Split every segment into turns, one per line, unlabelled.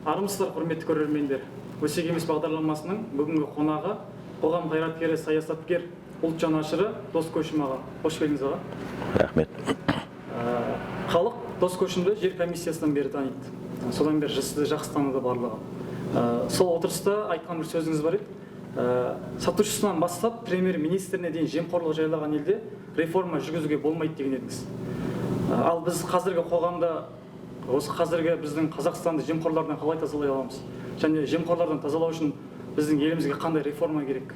Армысыздар, құрметті көрермендер! «Өсек емес» бағдарламасының бүгінгі қонағы – қоғам қайраткері, саясаткер, ұлт жанашыры Дос Көшім аға. Қош келдіңіз, аға!
Рахмет.
Халық Дос Көшімді жер комиссиясынан бері таниды, содан бері сізді жақсы таныды барлығы. Сол отырыста айтқан бір сөзіңіз бар еді: «Сатушысынан бастап премьер министріне дейін жемқорлық жайлаған елде реформа жүргізуге болмайды», – деген едіңіз. Ал біз қазіргі қоғамда, осы қазіргі біздің Қазақстанды жемқорлардан қалай тазалай аламыз және жемқорлардан тазалау үшін біздің елімізге қандай реформа керек?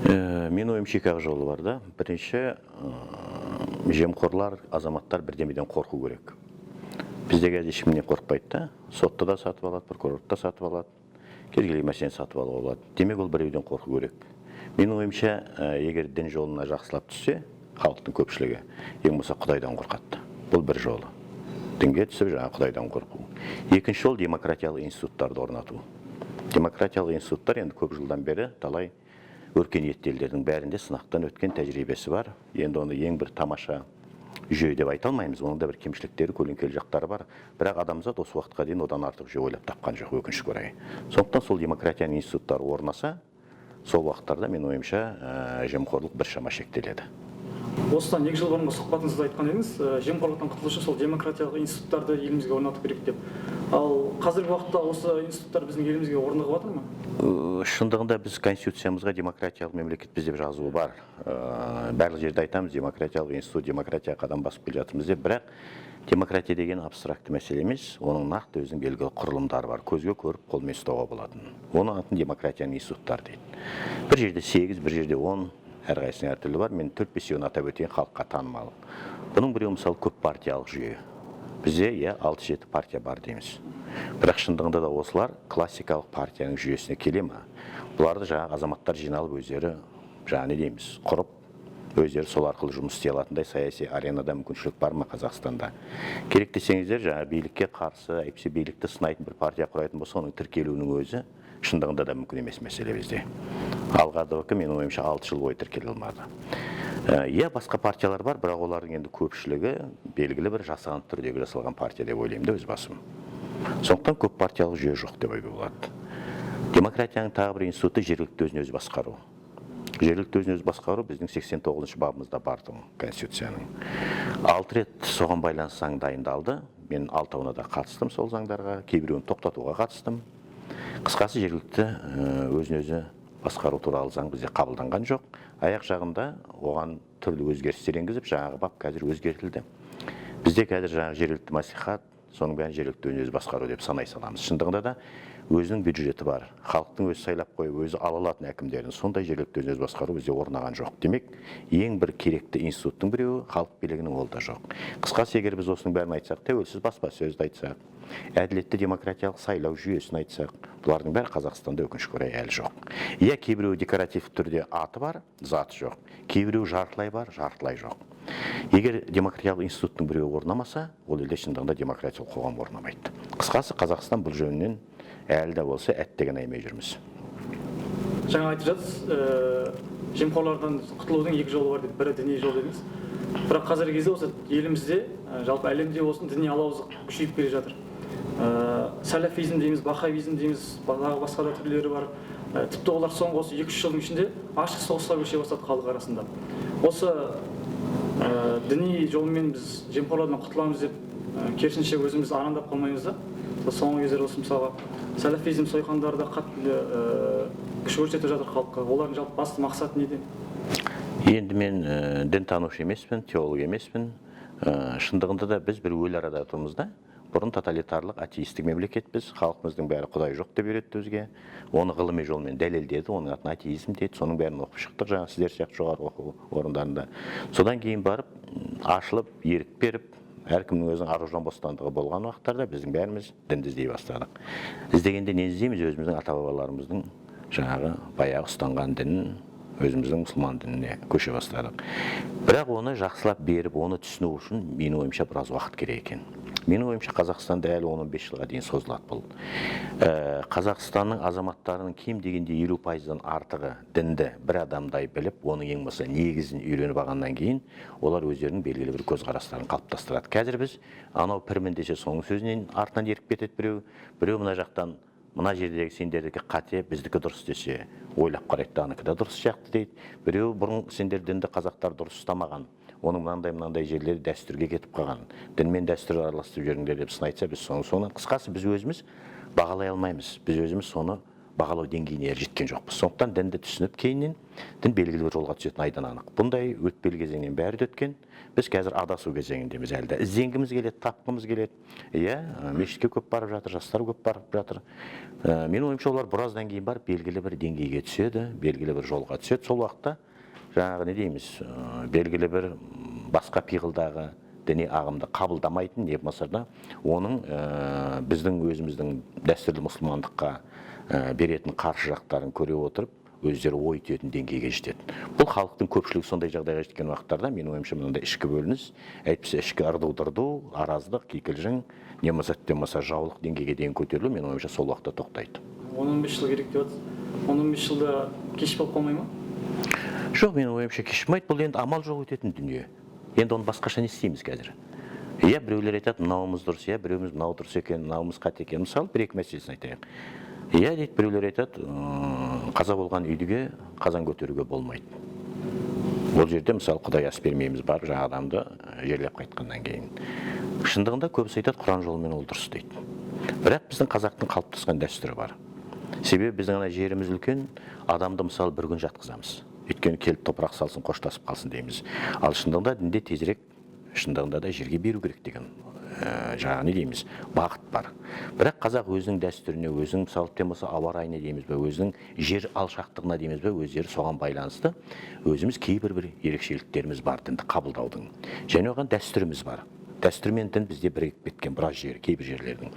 Менің ойымша, екі ақ жолы бар да. Бірінші, жемқорлар, азаматтар бірдемеден қорқу керек. Бізде қазір ешкімнен қорықпайды да: сотты да сатып алады, прокурорды да сатып алады, кез келген мәселені сатып алуға болады. Демек, ол біреуден қорқу керек. Менің ойымша, егер дін жолына жақсылап түссе халықтың көпшілігі, ең болмаса құдайдан қорқады. Бұл бір жолы – дінге түсіп, жаңағы құдайдан қорқу. Екінші жол – демократиялық институттарды орнату. Демократиялық институттар енді көп жылдан бері талай өркениетті елдердің бәрінде сынақтан өткен, тәжірибесі бар. Енді оны ең бір тамаша жүйе деп айта алмаймыз, оның да бір кемшіліктері, көлеңкелі жақтары бар, бірақ адамзат осы уақытқа дейін одан артық жүйе ойлап тапқан жоқ, өкінішке орай. Сондықтан сол демократияның институттары орнаса, сол уақыттарда, менің ойымша, жемқорлық біршама шектеледі.
Осыдан 2 жыл бұрынғы сұхбатыңызда айтқан едіңіз, жемқорлықтан құтылу үшін сол демократиялық институттарды елімізге орнату керек деп. Ал қазіргі уақытта осы институттар біздің елімізге орнығып жатыр ма?
Шындығында біз конституциямызға демократиялық мемлекетпіз деп жазуы бар. Барлық жерде айтамыз, демократиялық институт, демократияға қадам басып келе жатырмыз деп. Бірақ демократия деген абстракты мәселе емес, оның нақты өзінің белгілі құрылымдары бар, көзге көріп, қолмен ұстауға болатын. Оның атын демократияның институттары дейді. Бір жерде сегіз, бір жерде 10, әрқайсысының әртүрлі бар. Мен төрт бесеуін атап өтейін, халыққа танымал. Бұның біреуі, мысалы, көп партиялық жүйе. Бізде, иә, алты жеті партия бар дейміз, бірақ шындығында да осылар классикалық партияның жүйесіне келе ма? Бұларды жаңағы азаматтар жиналып, өздері, жаңағы не дейміз, құрып, өздері сол арқылы жұмыс істей алатындай саяси аренада мүмкіншілік бар ма Қазақстанда? Керек десеңіздер, жаңағы билікке қарсы, әйтпесе билікті сынайтын бір партия құрайтын болса, оның тіркелуінің өзі шындығында да мүмкін емес мәселе. Бізде Алға ДВК, менің ойымша, 6 жыл бойы тіркеле алмады. Иә, басқа партиялар бар, бірақ олардың енді көпшілігі белгілі бір жасанды түрдегі жасалған партия деп ойлаймын да өз басым. Сондықтан көп партиялық жүйе жоқ деп айтуға болады. Демократияның тағы бір институты – жергілікті өзін өзі басқару. Жергілікті өзін өзі басқару біздің 89 бабымызда бар тұғын конституцияның. Алты рет соған байланысты заң дайындалды. Мен алтауына да қатыстым сол заңдарға, кейбіреуін тоқтатуға қатыстым. Қысқасы, жергілікті өзін өзі басқару туралы заң бізде қабылданған жоқ. Аяқ жағында оған түрлі өзгерістер енгізіп, жаңағы бап қазір өзгертілді. Бізде қазір жаңағы жергілікті мәслихат, соның бәрін жергілікті өзін өзі басқару деп санай саламыз. Шындығында да өзінің бюджеті бар, халықтың өзі сайлап қойып, өзі ала алатын әкімдерін, сондай жергілікті өзін өзі басқару бізде орнаған жоқ. Демек, ең бір керекті институттың біреуі халық билігінің, ол да жоқ. Қысқасы, егер біз осының бәрін айтсақ, тәуелсіз баспасөзді айтсақ, әділетті демократиялық сайлау жүйесін айтсақ, бұлардың бәрі Қазақстанда, өкінішке орай, әлі жоқ. Иә, кейбіреуі декоративті түрде аты бар, заты жоқ, кейбіреуі жартылай бар, жартылай жоқ. Егер демократиялық институттың біреуі орнамаса, ол елде шындығында демократиялық қоғам орнамайды. Қысқасы, Қазақстан бұл жөнінен әлі де болса әттеген аймай жүрміз.
Жаңа айтып жатсыз, жемқорлардан құтылудың екі жолы бар деп, бірі діни жол дедіңіз. Бірақ қазіргі кезде осы елімізде, жалпы әлемде болсын, діни алауыздық күшейіп келе жатыр. Сәләфизм дейміз, ваххабизм дейміз, тағы басқа да түрлері бар. Тіпті олар соңғы осы 2-3 жылдың ішінде ашық соғысқа көше бастады халық арасында. Осы діни жолмен біз жемқорлардан құтыламыз деп, керісінше өзіміз арандап қалмаймыз да. Соңғы кездері осы, мысалға, сәләфизм сойқандары да қатты күш көрсетіп жатыр халыққа. Олардың жалпы басты мақсаты неде?
Енді мен дінтанушы емеспін, теолог емеспін. Шындығында да біз бір өлі арада тұрмыз да. Бұрын тоталитарлық атеистік мемлекетпіз, халқымыздың бәрі құдай жоқ деп үйретті бізге. Оны ғылыми жолмен дәлелдеді, оның атын атеизм деді. Соның бәрін оқып шықтық жаңағы сіздер сияқты жоғары оқу орындарында. Содан кейін барып ашылып, ерік беріп, әркімнің өзінің ар ождан бостандығы болған уақыттарда біздің бәріміз дінді іздей бастадық. Іздегенде не іздейміз? Өзіміздің ата бабаларымыздың жаңағы баяғы ұстанған дінін, өзіміздің мұсылман дініне көше бастадық. Бірақ оны жақсылап беріп, оны түсіну үшін, менің ойымша, біраз уақыт керек екен. Менің ойымша, Қазақстанда әлі 10-15 жылға дейін созылады бұл. Қазақстанның азаматтарының кем дегенде 50%-дан артығы дінді бір адамдай біліп, оның ең болмаса негізін үйреніп алғаннан кейін олар өздерінің белгілі бір көзқарастарын қалыптастырады. Қазір біз анау пірмін десе, соның сөзінен артынан еріп кетеді біреу, біреу мына жақтан мына жердегі сендердікі қате, біздікі дұрыс десе, ойлап қарайды да, аныкі да дұрыс сияқты дейді. Біреу бұрын сендер дінді қазақтар дұрыс ұстамаған, оның мынандай мынандай жерлері дәстүрге кетіп қалған, дін мен дәстүр араластырып жүріңдер деп сын айтса, біз соны қысқасы біз өзіміз бағалай алмаймыз, біз өзіміз соны бағалау деңгейіне әлі жеткен жоқпыз. Сондықтан дінді түсініп, кейіннен дін белгілі бір жолға түсетін айдан анық. Бұндай өтпелі кезеңнен бәрі де өткен. Біз қазір адасу кезеңіндеміз, әлі де ізденгіміз келеді, тапқымыз келеді. Иә, мешітке көп барып жатыр, жастар көп барып жатыр. Менің ойымша, олар біраздан кейін барып белгілі бір деңгейге түседі, белгілі бір жолға түседі. Сол уақытта жаңағы не дейміз, белгілі бір басқа пиғылдағы діни ағымды қабылдамайтын, не болмаса да оның біздің өзіміздің дәстүрлі мұсылмандыққа беретін қарсы жақтарын көре отырып, өздері ой түйетін деңгейге жетеді. Бұл халықтың көпшілігі сондай жағдайға жеткен уақыттарда, менің ойымша, мынандай ішкі бөлініс, әйтпесе ішкі ырду-дырду, араздық, кикілжің, не болмаса тіптен болмаса жаулық деңгейге дейін көтерілу, менің ойымша, сол уақытта тоқтайды.
10-15 жыл керек деп жатсыз. 10-15 жылда кеш болып қалмай ма?
Жоқ, менің ойымша, кеш болмайды. Бұл енді амал жоқ өтетін дүние. Енді оны басқаша не істейміз қазір? Иә, біреулер айтады, мынауымыз дұрыс, иә, біреуміз мынау дұрыс екен, мынауымыз қате екен. Мысалы, бір екі мәселесін айтайық. Иә, дейді, біреулер айтады, қаза болған үйдіге қазан көтеруге болмайды. Ол жерде, мысалы, Құдай ас бермейміз барып жаңа адамды жерлеп қайтқаннан кейін. Шындығында көбісі айтады, Құран жолымен ол дұрыс дейді. Бірақ біздің қазақтың қалыптасқан дәстүрі бар. Себебі біздің ана жеріміз үлкен, адамды, мысалы, бір күн жатқызамыз. Өйткені келіп топырақ салсын, қоштасып қалсын дейміз. Ал шындығында дінде тезірек, шындығында да жерге беру керек деген жаңағы не дейміз, бағыт бар. Бірақ қазақ өзінің дәстүріне, өзінің, мысалы, тіптен болса ауа райына дейміз бе, өзінің жер алшақтығына дейміз бе, өздері соған байланысты өзіміз кейбір бір ерекшеліктеріміз бар дінді қабылдаудың. Және оған дәстүріміз бар. Дәстүр мен дін бізде бірігіп кеткен біраз жері, кейбір жерлердің.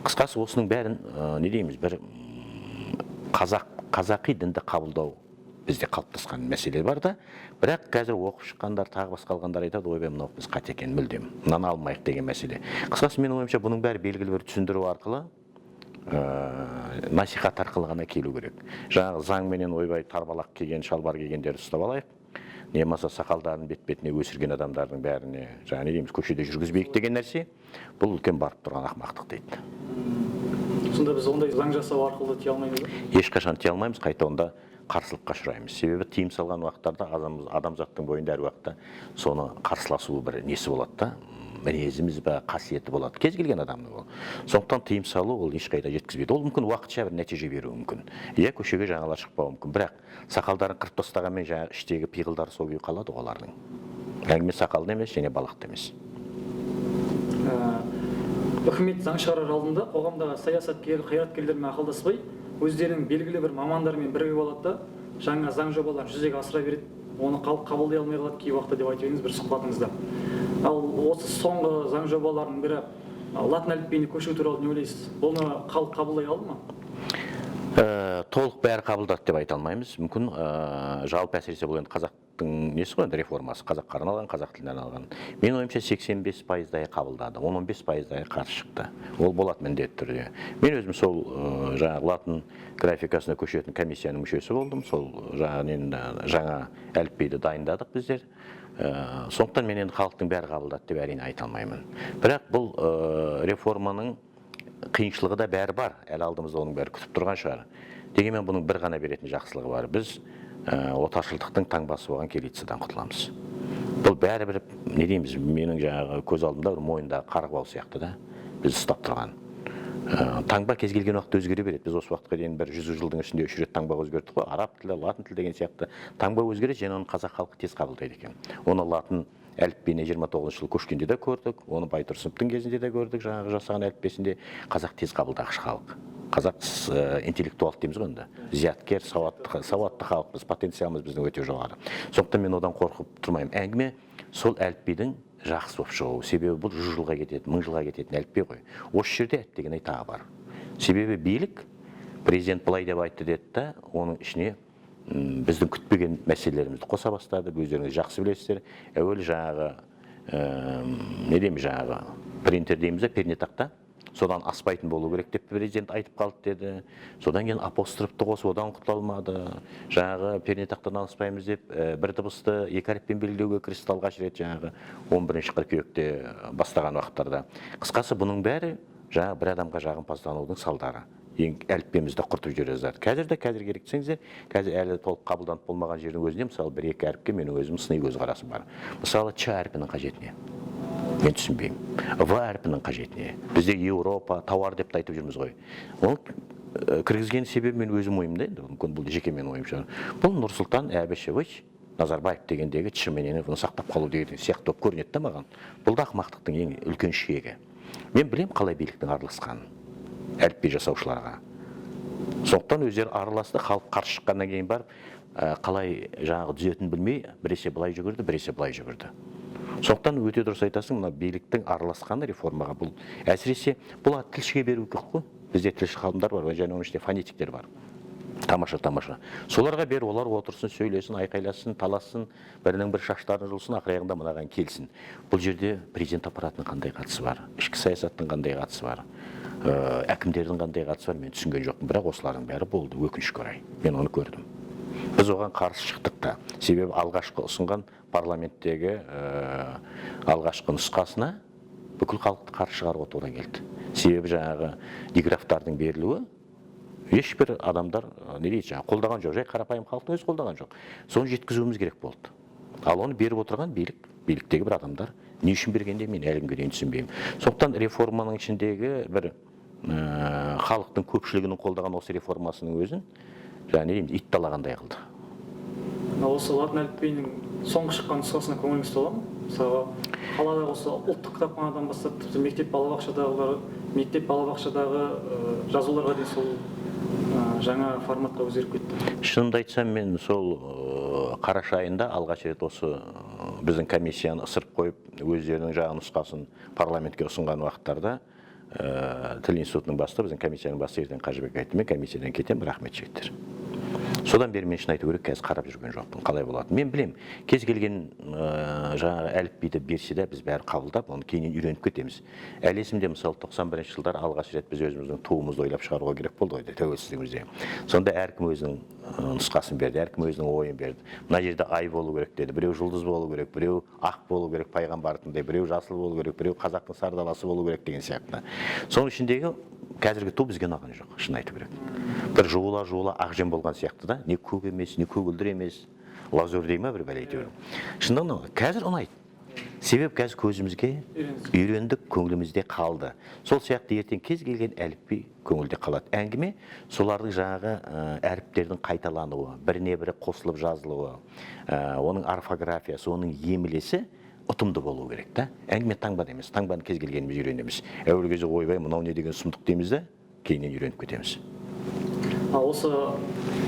Қысқасы, осының бәрін не дейміз, бір қазақи дінді қабылдау бізде қалыптасқан мәселе бар да. Бірақ қазір оқып шыққандар, тағы басқа алғандар айтады, ойбай, мынау біз қате екен мүлдем, мынаны алмайық деген мәселе. Қысқасы, менің ойымша, бұның бәрі белгілі бір түсіндіру арқылы, насихат арқылы ғана келу керек. Жаңағы заңменен ойбай тарбалақ киген, шалбар кигендерді ұстап алайық, не болмаса сақалдарын бет бетіне өсірген адамдардың бәріне жаңа не дейміз, көшеде жүргізбейік деген нәрсе, бұл үлкен барып тұрған ақымақтық дейді.
Сонда біз ондай заң жасау арқылы тия алмаймыз ба?
Ешқашан тия алмаймыз, қайта онда қарсылыққа ұшыраймыз. Себебі тыйым салған уақыттарда адамзаттың бойында әр уақытта соны қарсыласу бір несі болады да, мінезіміз бе, қасиеті болады кез келген адамның ол. Сондықтан тыйым салу ол ешқайда жеткізбейді. Ол мүмкін уақытша бір нәтиже беруі мүмкін. Иә, көшеге жаңалар шықпауы мүмкін, бірақ сақалдарын қырып тастағанмен жаңағы іштегі пиғылдары сол күйі қалады ғой олардың. Әңгіме сақалда емес және балақта емес.
Үкімет заң шығарар алдында қоғамдағы саясаткер, қайраткерлермен ақылдаспай, өздерінің белгілі бір мамандарымен бірігіп алады да, жаңа заң жобаларын жүзеге асыра береді. Оны халық қабылдай алмай қалады кей уақытта деп айтып едіңіз бір сұхбатыңызда. Ал осы соңғы заң жобаларының бірі латын әліпбиіне көшу туралы не ойлайсыз? Оны халық қабылдай алды ма?
Толық бәрі қабылдады деп айта алмаймыз. Мүмкін, жалпы әсіресе бұл енді қазақтың несі ғой, енді реформасы, қазаққа арналған, қазақ тіліне арналған. Менің ойымша, 85%-дай қабылдады, 10-15%-дай қарсы шықты. Ол болады міндетті түрде. Мен өзім сол жаңағы латын графикасына көшетін комиссияның мүшесі болдым. Сол жаңағы нені, жаңа әліпбиді дайындадық біздер. Сондықтан мен енді халықтың бәрі қабылдады деп әрине айта алмаймын. Бірақ бұл реформаның қиыншылығы да бәрі бар. Әлі алдымызда оның бәрі күтіп тұрған шығар. Дегенмен бұның бір ғана беретін жақсылығы бар. Біз отаршылдықтың таңбасы болған кириллицадан құтыламыз. Бұл бәрібір, не дейміз, менің жаңағы көз алдымда бір мойнындағы қарғыбау сияқты да, біз ұстап тұрған. Таңба кез келген уақытта өзгере береді. Біз осы уақытқа дейін бір 100 жылдың ішінде 3 рет таңба өзгерттік қой. Араб тілі, латын тілі деген сияқты таңба өзгереді және оны қазақ халқы тез қабылдайды екен. Оны латын әліпбиіне 29 жылы көшкенде де көрдік, оны Байтұрсыновтың кезінде де көрдік, жаңағы жасаған әліппесінде. Қазақ тез қабылдағыш халық. Қазақ интеллектуал дейміз ғой енді. Зияткер, сауатты халықпыз, потенциалымыз біздің өте жоғары. Сондықтан мен одан қорқып тұрмаймын. Әңгіме сол әліпбидің жақсы болып шығуы. Себебі бұл 100 жылға кететін, 1000 жылға кететін әліпби ғой. Осы жерде әттеген-ай тағы бар. Себебі билік президент былай деп айтты деді да, оның ішіне біздің күтпеген мәселелерімізді қоса бастады. Өздеріңіз жақсы білесіздер. Әуелі жаңағы, не дейміз, жаңағы Принтер дейміз де, пернетақта. Содан аспайтын болу керек деп президент айтып қалды деді. Содан кейін апострофты қосып, одан құтыла алмады. Жаңағы пернетақтадан аспаймыз деп, бір дыбысты екі әріппен белгілеуге кірісті алғаш рет жаңағы 11 қыркүйекте бастаған уақыттарда. Қысқасы, бұның бәрі жаңағы бір адамға жағымпазданудың салдары. Ең әліппемізді құртып жібере жаздады. Қазір де, қазір керек десеңіздер, қазір әлі толық қабылданып болмаған жердің өзінде, мысалы, бір-екі әріпке менің өзім сыни көзқарасым бар. Мысалы, Ч әрпінің қажеті не? Мен түсінбеймін. В әрпінің қажеті не? Бізде Еуропа, тауар деп те айтып жүрміз ғой. Оны кіргізген себебі мен өзім ойымда енді, мүмкін бұл жеке менің ойым шығар. Бұл Нұрсұлтан Әбішевич Назарбаев дегендегі Ч менен бұны сақтап қалу деген сияқты болып көрінеді да маған. Бұл да ақымақтықтың ең үлкен шегі. Мен білемін қалай биліктің араласқанын әліпби жасаушыларға. Сондықтан өздері араласты, халық қарсы шыққаннан кейін барып, қалай жаңағы түзетінін білмей, біресе былай жүгірді, біресе былай жүгірді. Сондықтан өте дұрыс айтасың, мына биліктің араласқаны реформаға бұл әсіресе бұл тілшіге беру керек қой. Бізде тілші ғалымдар бар, және оның ішінде фонетиктер бар. Тамаша, тамаша. Соларға бер, олар отырсын, сөйлесін, айқайласын, талассын, бірінің бір шаштарын жұлсын, ақыр аяғында мынаған келсін. Бұл жерде президент аппаратының қандай қатысы бар, ішкі саясаттың қандай қатысы бар, әкімдердің қандай қатысы бар, мен түсінген жоқпын. Бірақ осылардың бәрі болды, өкінішке орай. Мен оны көрдім. Біз оған қарсы шықтық та. Себебі алғашқы ұсынған парламенттегі алғашқы нұсқасына бүкіл халықты қарсы шығаруға тура келді. Себебі жаңағы диграфтардың берілуі ешбір адамдар, не дейді, жаңағы қолдаған жоқ, жай қарапайым халықтың өзі қолдаған жоқ. Соны жеткізуіміз керек болды. Ал оны беріп отырған билік, биліктегі бір адамдар не үшін бергенде мен әлі күнге дейін түсінбеймін. Сондықтан реформаның ішіндегі бір халықтың көпшілігінің қолдаған осы реформасының өзін жаңа не дейміз, ит талағандай қылды.
Осы латын әліпбиінің соңғы шыққан нұсқасына көңіліңіз тола ма? Мысалға, қалада осы ұлттық кітапханадан бастап тіпті мектеп балабақшадағылар, мектеп балабақшадағы жазуларға дейін сол жаңа форматқа өзгеріп кетті.
Шынымды айтсам, мен сол қараша айында алғаш рет осы біздің комиссияны ысырып қойып, өздерінің жаңа нұсқасын парламентке ұсынған уақыттарда, тіл институтының бастығы, біздің комиссияның бастығы Ерден Қажыбек айтты: мен комиссиядан кетемін, рахмет, жігіттер. Содан бері мен шын айту керек, қазір қарап жүрген жоқпын, қалай болатынын. Мен білемін, кез келген жаңағы әліпбиді берсе де, біз бәрі қабылдап, оны кейіннен үйреніп кетеміз. Әлі есімде, мысалы, тоқсан бірінші жылдары алғаш рет біз өзіміздің туымызды ойлап шығаруға керек болды ғой тәуелсіздігімізде. Сонда әркім өзінің нұсқасын берді, әркім өзінің ойын берді. Мына жерде ай болу керек деді, біреу жұлдыз болу керек, біреу ақ болу керек пайғамбардыңдай, біреу жасыл болу керек, біреу қазақтың сары даласы болу керек деген сияқты. Соның ішіндегі қазіргі ту бізге ұнаған жоқ, шын айту керек. Бір жуыла жуыла ақ жем болған сияқты да, не көк емес, не көгілдір емес, лазурь дей ма бір бәле әйтеуір. Шындығында қазір ұнайды. Себебі қазір көзімізге
Үйрендік.
үйрендік, көңілімізде қалды. Сол сияқты ертең кез келген әліпби көңілде қалады. Әңгіме солардың жаңағы әріптердің қайталануы, біріне бірі қосылып жазылуы, оның орфографиясы, оның емлесі ұтымды болу керек та. Әңгіме таңбада емес, таңбаны кез келгеніміз үйренеміз. Әуелгі кезде ойбай, мынау не деген сұмдық дейміз де, кейіннен үйреніп кетеміз.
Ал осы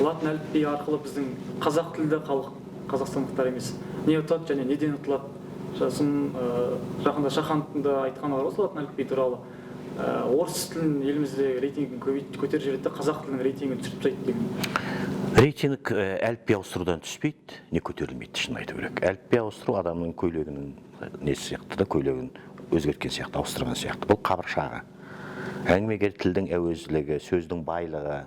латын әліпбиі арқылы біздің қазақ тілді халық, қазақстандықтар емес, не ұтады және неден ұтылады? Сосын жақында Шахановтың да айтқаны бар осы латын әліпбиі туралы. Орыс тілін елімізде рейтингін көтеріп жібереді де, қазақ тілінің рейтингін түсіріп тастайды деген.
Рейтинг әліпби ауыстырудан түспейді, не көтерілмейді, шын айту керек. Әліпби ауыстыру адамның көйлегінің несі сияқты да, көйлегін өзгерткен сияқты, ауыстырған сияқты. Бұл қабыршағы. Әңгіме егер тілдің әуезділігі, сөздің байлығы,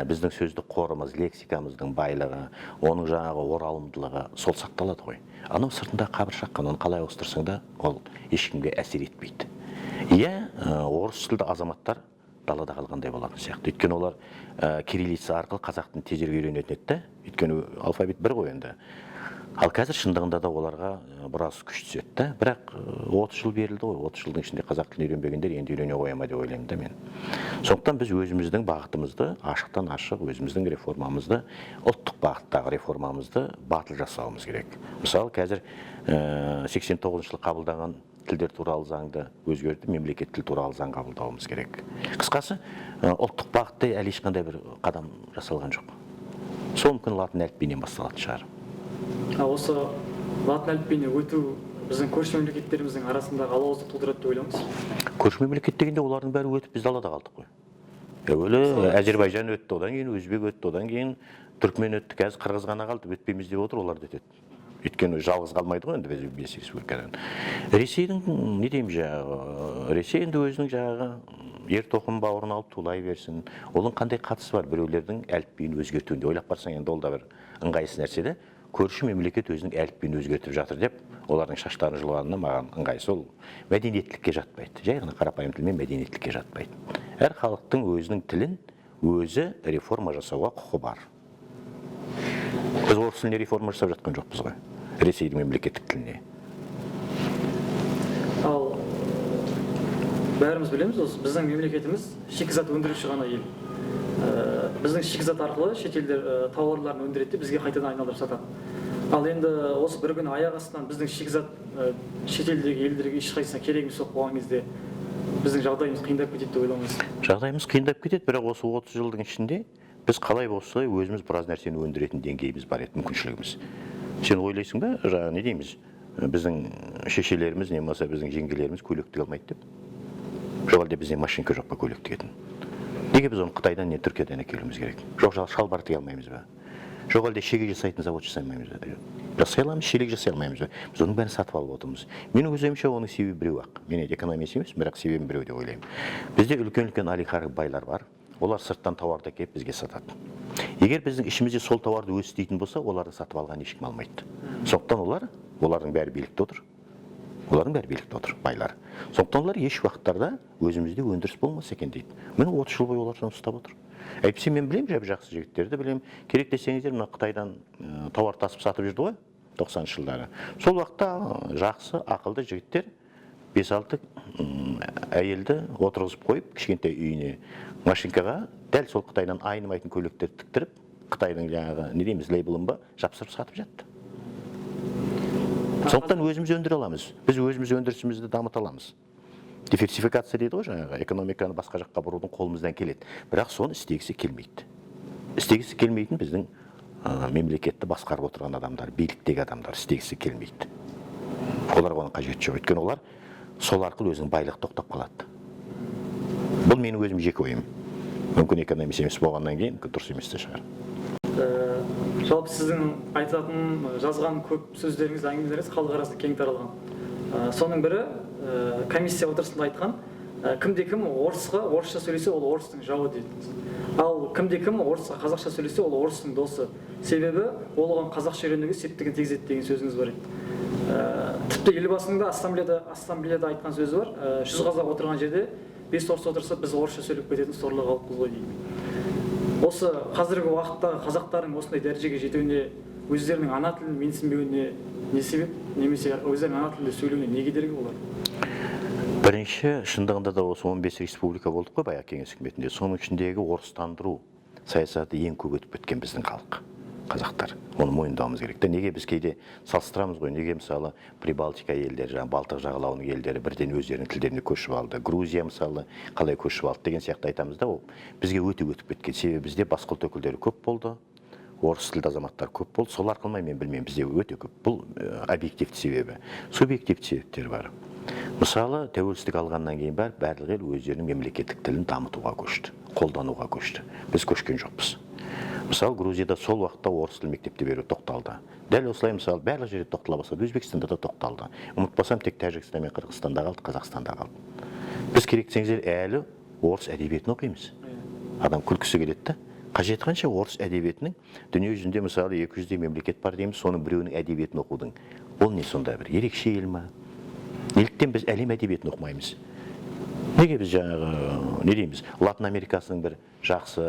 біздің сөздік қорымыз, лексикамыздың байлығы, оның жаңағы оралымдылығы сол сақталады ғой. Анау сыртында қабыршақ қана, оны қалай ауыстырсаң да, ол ешкімге әсер етпейді. Иә, орыс тілді азаматтар далада қалғандай болатын сияқты. Өйткені олар кириллица арқылы қазақ тілін тезірек үйренетін еді де. Өйткені алфавит бір ғой енді. Ал қазір шындығында да оларға біраз күш түседі да. Бірақ 30 жыл берілді ғой, 30 жылдың ішінде қазақ тілін үйренбегендер енді үйрене қоя ма деп ойлаймын да мен. Сондықтан біз өзіміздің бағытымызды ашықтан ашық, өзіміздің реформамызды, ұлттық бағыттағы реформамызды батыл жасауымыз керек. Мысалы, қазір сексен тоғызыншы жылы қабылданған тілдер туралы заңды өзгертіп, мемлекет тіл туралы заң қабылдауымыз керек. Қысқасы, ұлттық бағытта әлі ешқандай бір қадам жасалған жоқ. Сол мүмкін латын әліпбиінен басталатын шығар.
Осы латын әліпбиіне өту біздің көрші мемлекеттеріміздің арасындағы алауыздық тудырады деп ойлаймыз.
Көрші мемлекет дегенде олардың бәрі өтіп, біз далада қалдық қой. Әуелі Әзербайжан өтті, одан кейін өзбек өтті, одан кейін түркмен өтті, қазір қырғыз ғана қалды, өтпейміз деп отыр, олар да өтеді. Өйткені жалғыз қалмайды ғой енді біз 5 республикадан. Ресейдің, не деймін, жаңағы Ресей енді өзінің жаңағы ер тоқым бауырын алып тулай берсін. Оның қандай қатысы бар біреулердің әліпбиін өзгертуінде? Ойлап қарасаң, енді ол да бір ыңғайсыз нәрсе де. Көрші мемлекет өзінің әліпбиін өзгертіп жатыр деп олардың шаштарын жұлғанына маған ыңғайсыз. Ол мәдениеттілікке жатпайды. Жай ғана қарапайым тілмен мәдениеттілікке жатпайды. Әр халықтың өзінің тілін өзі реформа жасауға құқы бар. Біз орыс тіліне реформа жасап жатқан жоқпыз ғой, Ресейдің мемлекеттік тіліне.
Ал бәріміз білеміз, осы біздің мемлекетіміз шикізат өндіруші ғана ел. Біздің шикізат арқылы шетелдер тауарларын өндіреді де бізге қайтадан айналдырып сатады. Ал енді осы бір күні аяқ астынан біздің шикізат шетелдегі елдерге ешқайсысына керек емес болып қалған кезде біздің жағдайымыз қиындап кетеді деп ойламайсыз?
Жағдайымыз қиындап кетеді, бірақ осы 30 жылдың ішінде біз қалай болса өзіміз біраз нәрсені өндіретін деңгейіміз бар еді, мүмкіншілігіміз. Сен ойлайсың ба, жаңа не дейміз, біздің шешелеріміз не болмаса біздің жеңгелеріміз көйлек тіге алмайды деп? Жоқ, әлде бізде машинка жоқ па көйлек тігетін? Неге біз оны Қытайдан не Түркиядан әкелуіміз керек? Жоқ, шалбар тіге алмаймыз ба? Жоқ, әлде шеге жасайтын завод жасай алмаймыз ба? Жасай аламыз, шелек жасай алмаймыз ба? Біз оның бәрін сатып алып отырмыз. Менің өз ойымша, оның себебі біреу ақ. Мен енді экономист емеспін, бірақ себебін біреу деп ойлаймын. Бізде үлкен-үлкен олигарх байлар бар. Олар сырттан тауарды әкеліп бізге сатады. Егер біздің ішімізде сол тауарды өзі істейтін болса, оларды сатып алған ешкім алмайды. Сондықтан олардың бәрі билікте отыр. Олардың бәрі билікте отыр, байлар. Сондықтан олар еш уақыттарда өзімізде өндіріс болмаса екен дейді. Міне 30 жыл бойы олар соны ұстап отыр. Әйтпесе мен білемін, жап жақсы жігіттерді білемін. Керек десеңіздер, мына Қытайдан тауар тасып сатып жүрді ғой 90-шы жылдары. Сол уақытта жақсы, ақылды жігіттер 5-6 әйелді отырғызып қойып, кішкентай үйіне машинкаға дәл сол Қытайдан айнымайтын көйлектерді тіктіріп, Қытайдың жаңағы, не дейміз, лейблін ба, жапсырып сатып жатты. Сондықтан өзіміз өндіре аламыз. Біз өзіміз өндірісімізді дамыта аламыз. Диверсификация дейді ғой жаңағы, экономиканы басқа жаққа бұрудың қолымыздан келеді. Бірақ соны істегісі келмейді. Істегісі келмейтін біздің мемлекетті басқарып отырған адамдар, биліктегі адамдар істегісі келмейді. Оларға оның қажеті жоқ. Өйткені олар сол арқылы өзінің байлығы тоқтап қалады. Бұл менің өзім жеке ойым. Мүмкін экономист емес болғаннан кейін, мүмкін дұрыс емес те шығар.
Жалпы сіздің айтатын, жазған көп сөздеріңіз, әңгімелеріңіз халық арасында кең таралған. Соның бірі, комиссия отырысында айтқан, кімде кім орысқа орысша сөйлесе, ол орыстың жауы дедіңіз. Ал кімде кім орысқа қазақша сөйлесе, ол орыстың досы. Себебі ол оған қазақша үйренуге септігін тигізеді деген сөзіңіз бар еді. Тіпті Елбасының да ассамблеяда айтқан сөзі бар. 100 қазақ отырған жерде 5 орыс отырса, біз орысша сөйлеп кететін сорлы халықпыз ғой дейді. Осы қазіргі уақыттағы қазақтардың осындай дәрежеге жетуіне, өздерінің ана тілін менсінбеуіне не себеп, немесе өздерінің ана тілінде сөйлеуіне не кедергі олар?
Бірінші, шындығында да осы 15 республика болдық қой баяғы кеңес үкіметінде. Соның ішіндегі орыстандыру саясаты ең көп өтіп кеткен біздің халық, қазақтар. Оны мойындауымыз керек те. Неге біз кейде салыстырамыз ғой, неге мысалы Прибалтика елдері, жаңағы Балтық жағалауының елдері бірден өздерінің тілдеріне көшіп алды, Грузия мысалы қалай көшіп алды деген сияқты айтамыз да, ол бізге өте өтіп кеткен. Себебі бізде басқа ұлт өкілдері көп болды, орыс тілді азаматтар көп болды. Сол арқылы ма, мен білмеймін, бізде өте көп. Бұл объективті себебі. Субъективті себептер бар. Мысалы, тәуелсіздік алғаннан кейін барлық ел өздерінің мемлекеттік тілін дамытуға көшті, қолдануға көшті. Біз көшкен жоқпыз. Мысалы, Грузияда сол уақытта орыс тілін мектепте беру тоқталды. Дәл осылай, мысалы, барлық жерде тоқтала бастады. Өзбекстанда да тоқталды. Ұмытпасам, тек Тәжікстан мен Қырғызстанда қалды, Қазақстанда қалды. Біз керек десеңіздер, әлі орыс әдебиетін оқимыз. Адам күлкісі келеді да. Қажеті қанша орыс әдебиетінің? Дүние жүзінде, мысалы, 200-дей мемлекет бар дейміз, соның біреуінің әдебиетін оқудың. Ол не сонда бір ерекше ел ма? Неліктен біз әлем әдебиетін оқымаймыз? Неге біз жаңағы, не дейміз, Латын Америкасының бір жақсы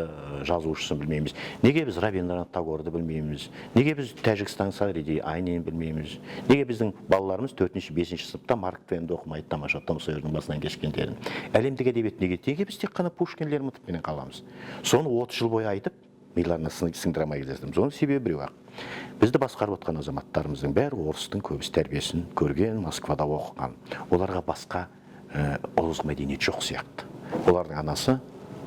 жазушысын білмейміз? Неге біз Рабиндранат Тагорды білмейміз? Неге біз Тәжікстан Садриди Айнин білмейміз? Неге біздің балаларымыз 4-ші, 5-ші сыныпта Марк Твенді оқымайды, тамаша Том Сойердің басынан кешкендерін? Әлемдік әдебиет неге? Неге біз тек қана Пушкин, Лермонтовпенен қаламыз? Соны 30 жыл бойы айтып, миларына сіңдіре алмай келе жатырмыз. Оның себебі біреу ақ. Бізді басқарып отқан азаматтарымыздың бәрі орыстың көбісі тәрбиесін көрген, Москвада оқыған. Оларға басқа озық мәдениет жоқ сияқты. Олардың анасы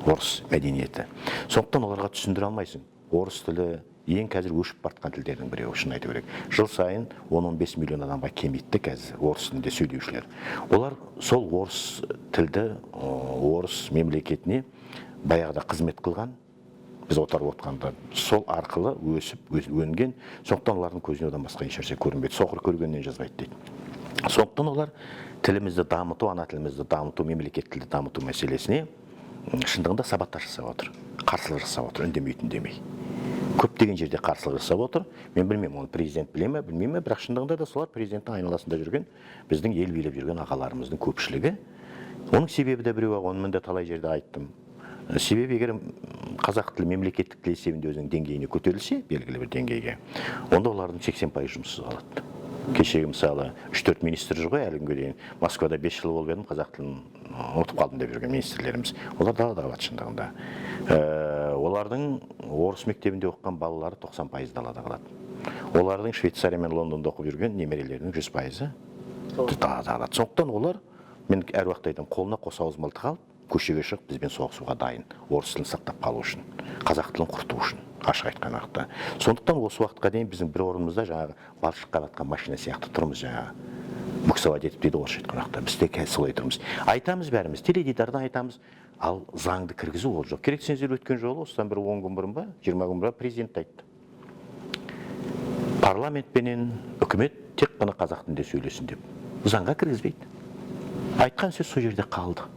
орыс мәдениеті. Сондықтан оларға түсіндіре алмайсың. Орыс тілі ең қазір өшіп бара жатқан тілдердің біреуі, шын айту керек. Жыл сайын 10-15 миллион адамға кемиді қазір орыс тілінде сөйлеушілер. Олар сол орыс тілді, орыс мемлекетіне баяғыда қызмет қылған, Біз отарып отқанда сол арқылы өсіп өнген, сондықтан олардың көзіне одан басқа ешнәрсе көрінбейді. Соқыр көргеннен жазбайды дейді. Сондықтан олар тілімізді дамыту, ана тілімізді дамыту, мемлекеттік тілді дамыту мәселесіне шындығында саботаж жасап отыр, қарсылық жасап отыр, үндемей үндемей. Көптеген жерде қарсылық жасап отыр. Мен білмеймін, оны президент біле ме, білмей ме, бірақ шындығында да солар президенттің айналасында жүрген, біздің ел билеп жүрген ағаларымыздың көпшілігі. Оның себебі де біреу ақ, оны мен де талай жерде айттым. Себебі егер қазақ тілі мемлекеттік тіл есебінде өзінің деңгейіне көтерілсе, белгілі бір деңгейге, онда олардың 80% жұмыссыз қалады. Кешегі мысалы 3-4 министр жүр ғой әлі күнге дейін. Москвада 5 жыл болып едім, қазақ тілін ұмытып қалдым деп жүрген министрлеріміз. Олар далада қалады шындығында. Олардың орыс мектебінде оқыған балалары 90% далада қалады. Олардың Швейцария мен Лондонда оқып жүрген немерелерінің 100% далада қалады. Сондықтан олар, мен әр уақытта айтамын, қолына қос ауыз мылтық алып, көшеге шығып бізбен соғысуға дайын. Орыс тілін сақтап қалу үшін, қазақ тілін құрту үшін, ашық айтқан уақытта. Сондықтан осы уақытқа дейін біздің бір орнымызда жаңағы балшыққа батқан машина сияқты тұрмыз, жаңағы буксовать етіп дейді орысша айтқан уақытта. Біз де қазір солай тұрмыз. Айтамыз бәріміз, теледидардан айтамыз, ал заңды кіргізу ол жоқ. Керек десеңіздер, өткен жолы осыдан бір 10 күн бұрын ба, 20 күн бұрын президент айтты. Парламент пенен үкімет тек қана қазақ тілінде сөйлесін деп. Заңға кіргізбейді. Айтқан сөз сол жерде қалды.